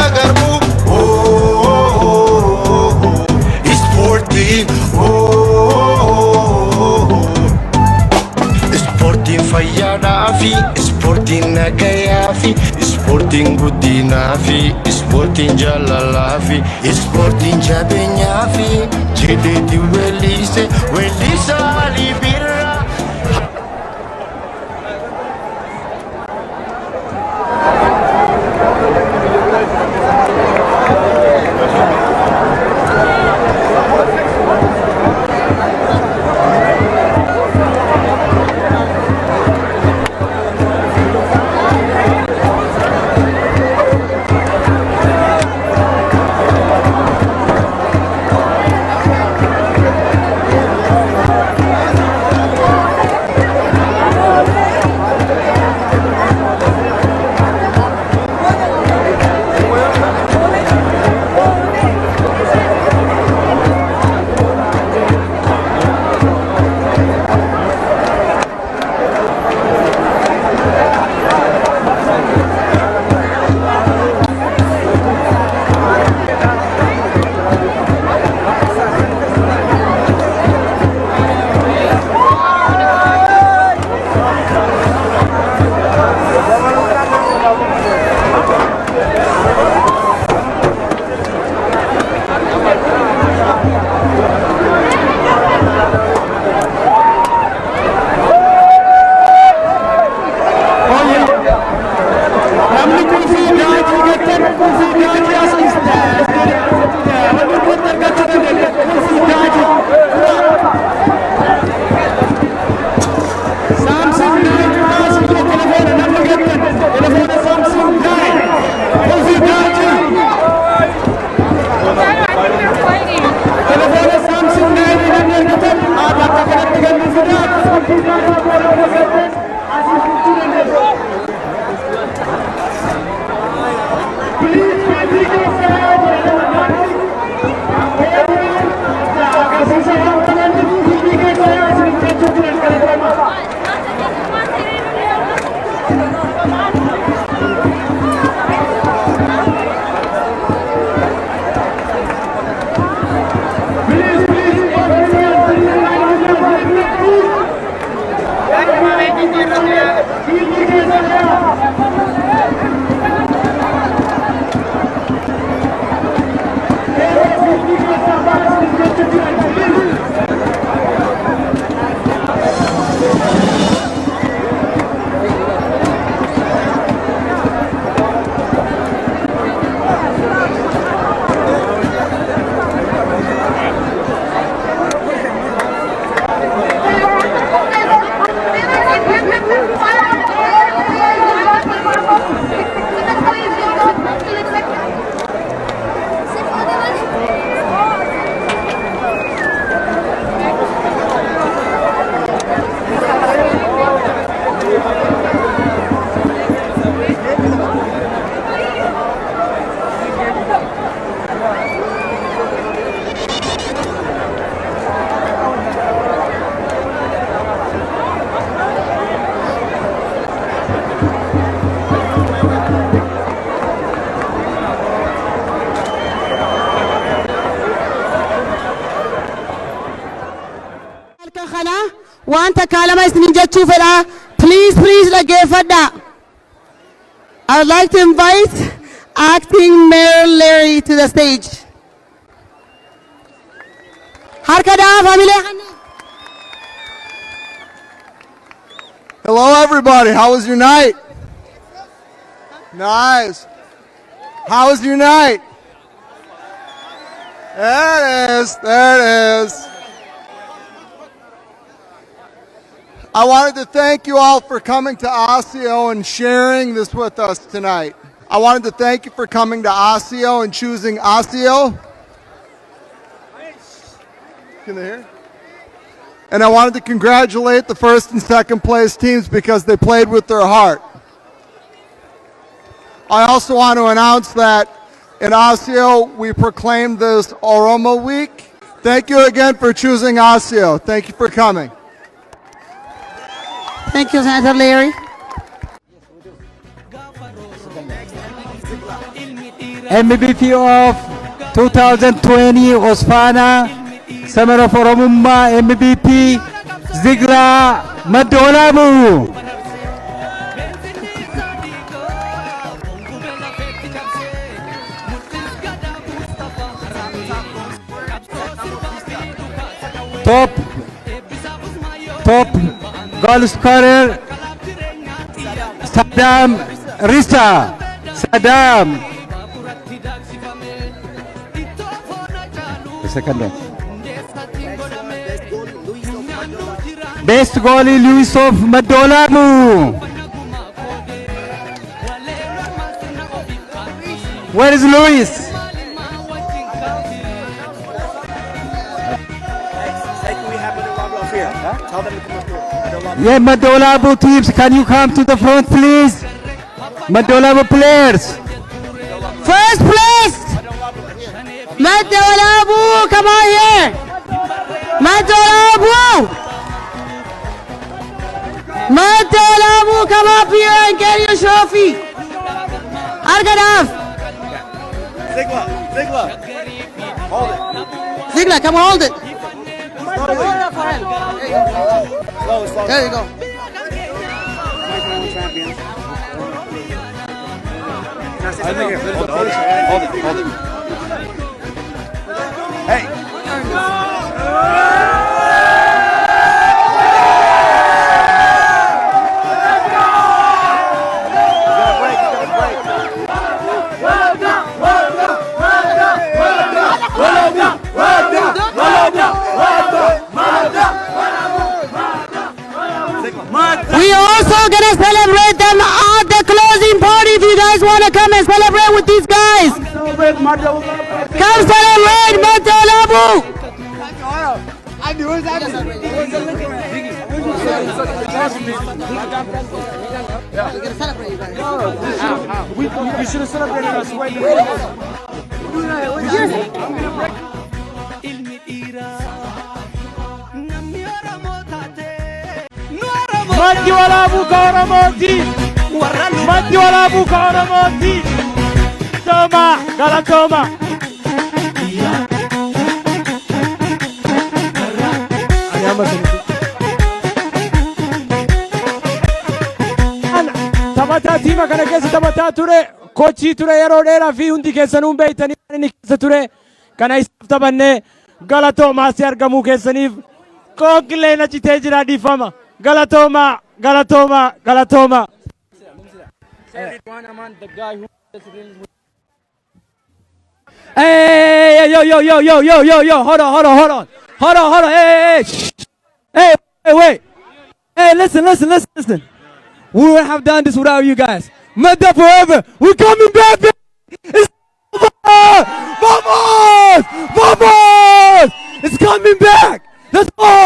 Agarbu oh, ispoortiin oh. Ispoortiin fayyaadhaa fi ispoortiin nagayaa fi ispoortiin guddinaa fi ispoortiin jaalalaa fi ispoortiin jabeenyaa fi jedheeti weellise weellisaa Alii Birraa. Namni qulfii daajii gattan, qulfii daajii as argachuu dandeenya. Qulfii daajii. Samsung 9 asii jira telefoona namni gattan, telefoona Samsung 9, qulfii daajii. Telefoona Samsung 9 namni argatan bakka kanatti gannuu fidaa. Qulfii daajii gattan asii fudhachuu dandeessu. Please, agarsiisa waan kanaan fiigii keessa isin jechuu jiran galatooma. Please, please, please. Fiigii keessa. Fiigii keessa isin jechuu jiran, please. Waan takkaa lama isinin jechuu fedha. Please, please dhaggeeffadhaa. I would like to invite Acting Mayor Larry to the stage. Harka dhahaa familia kana. Hello, everybody. How was your night? Nice. How was your night? There it is. There it is. I wanted to thank you all for coming to Osseo and sharing this with us tonight. I wanted to thank you for coming to Osseo and choosing Osseo. Can they hear? And I wanted to congratulate the first and second place teams because they played with their heart. I also want to announce that in Osseo, we proclaimed this Oromo Week. Thank you again for choosing Osseo. Thank you for coming. Thank you, Senator Larry. MVP of 2020 OSFNA Summer of Oromummaa MVP Zigla Madda Walaabuu. Top goal scorer Saddam Risa. Saddam. The second one. Best goalie Luis of Madda Walaabuu. Where is Luis? Yeah, Madda Walaabuu teams, can you come to the front, please? Madda Walaabuu players. First place, Madda Walaabuu, come on here. Madda Walaabuu. Madda Walaabuu, come up here and get your trophy. Harka dhaaf. Zigla, Zigla. Hold it. Zigla, come hold it. Slowly. Hold it for him. Slowly, slowly. There you go. 2021 champions. Hold it, hold it, hold it. Hey. We are also gonna celebrate them at the closing party if you guys wanna come and celebrate with these guys. Come celebrate Madda Walaabuu. I knew it was. We should have celebrated us way before. Ilmi dhiiraa namni Oromoo taate. Maddi Walaabuu ka Oromooti. Maddi Walaabuu ka Oromooti. Galatooma, galatooma. Ani amma taphataa tiima kana keessa taphataa ture, kochii ture yeroo dheeraa fi hundi keessanuu beektanii waan inni keessa ture kana isaaf taphannee galatoomaa si argamuu keessaniif qoonqillee na citee jira dhiifama. Galatoomaa, galatoomaa, galatoomaa. The guy who Hey, hey, yo, yo, yo, yo, yo, yo, yo, hold on, hold on, hold on. Hold on, hold on, hey, hey, hey, shh. Hey, hey, wait. Hey, listen, listen, listen, listen. We wouldn't have done this without you guys. Madda forever. We're coming back, baby. It's over. Vamos! Vamos! It's coming back. Let's go.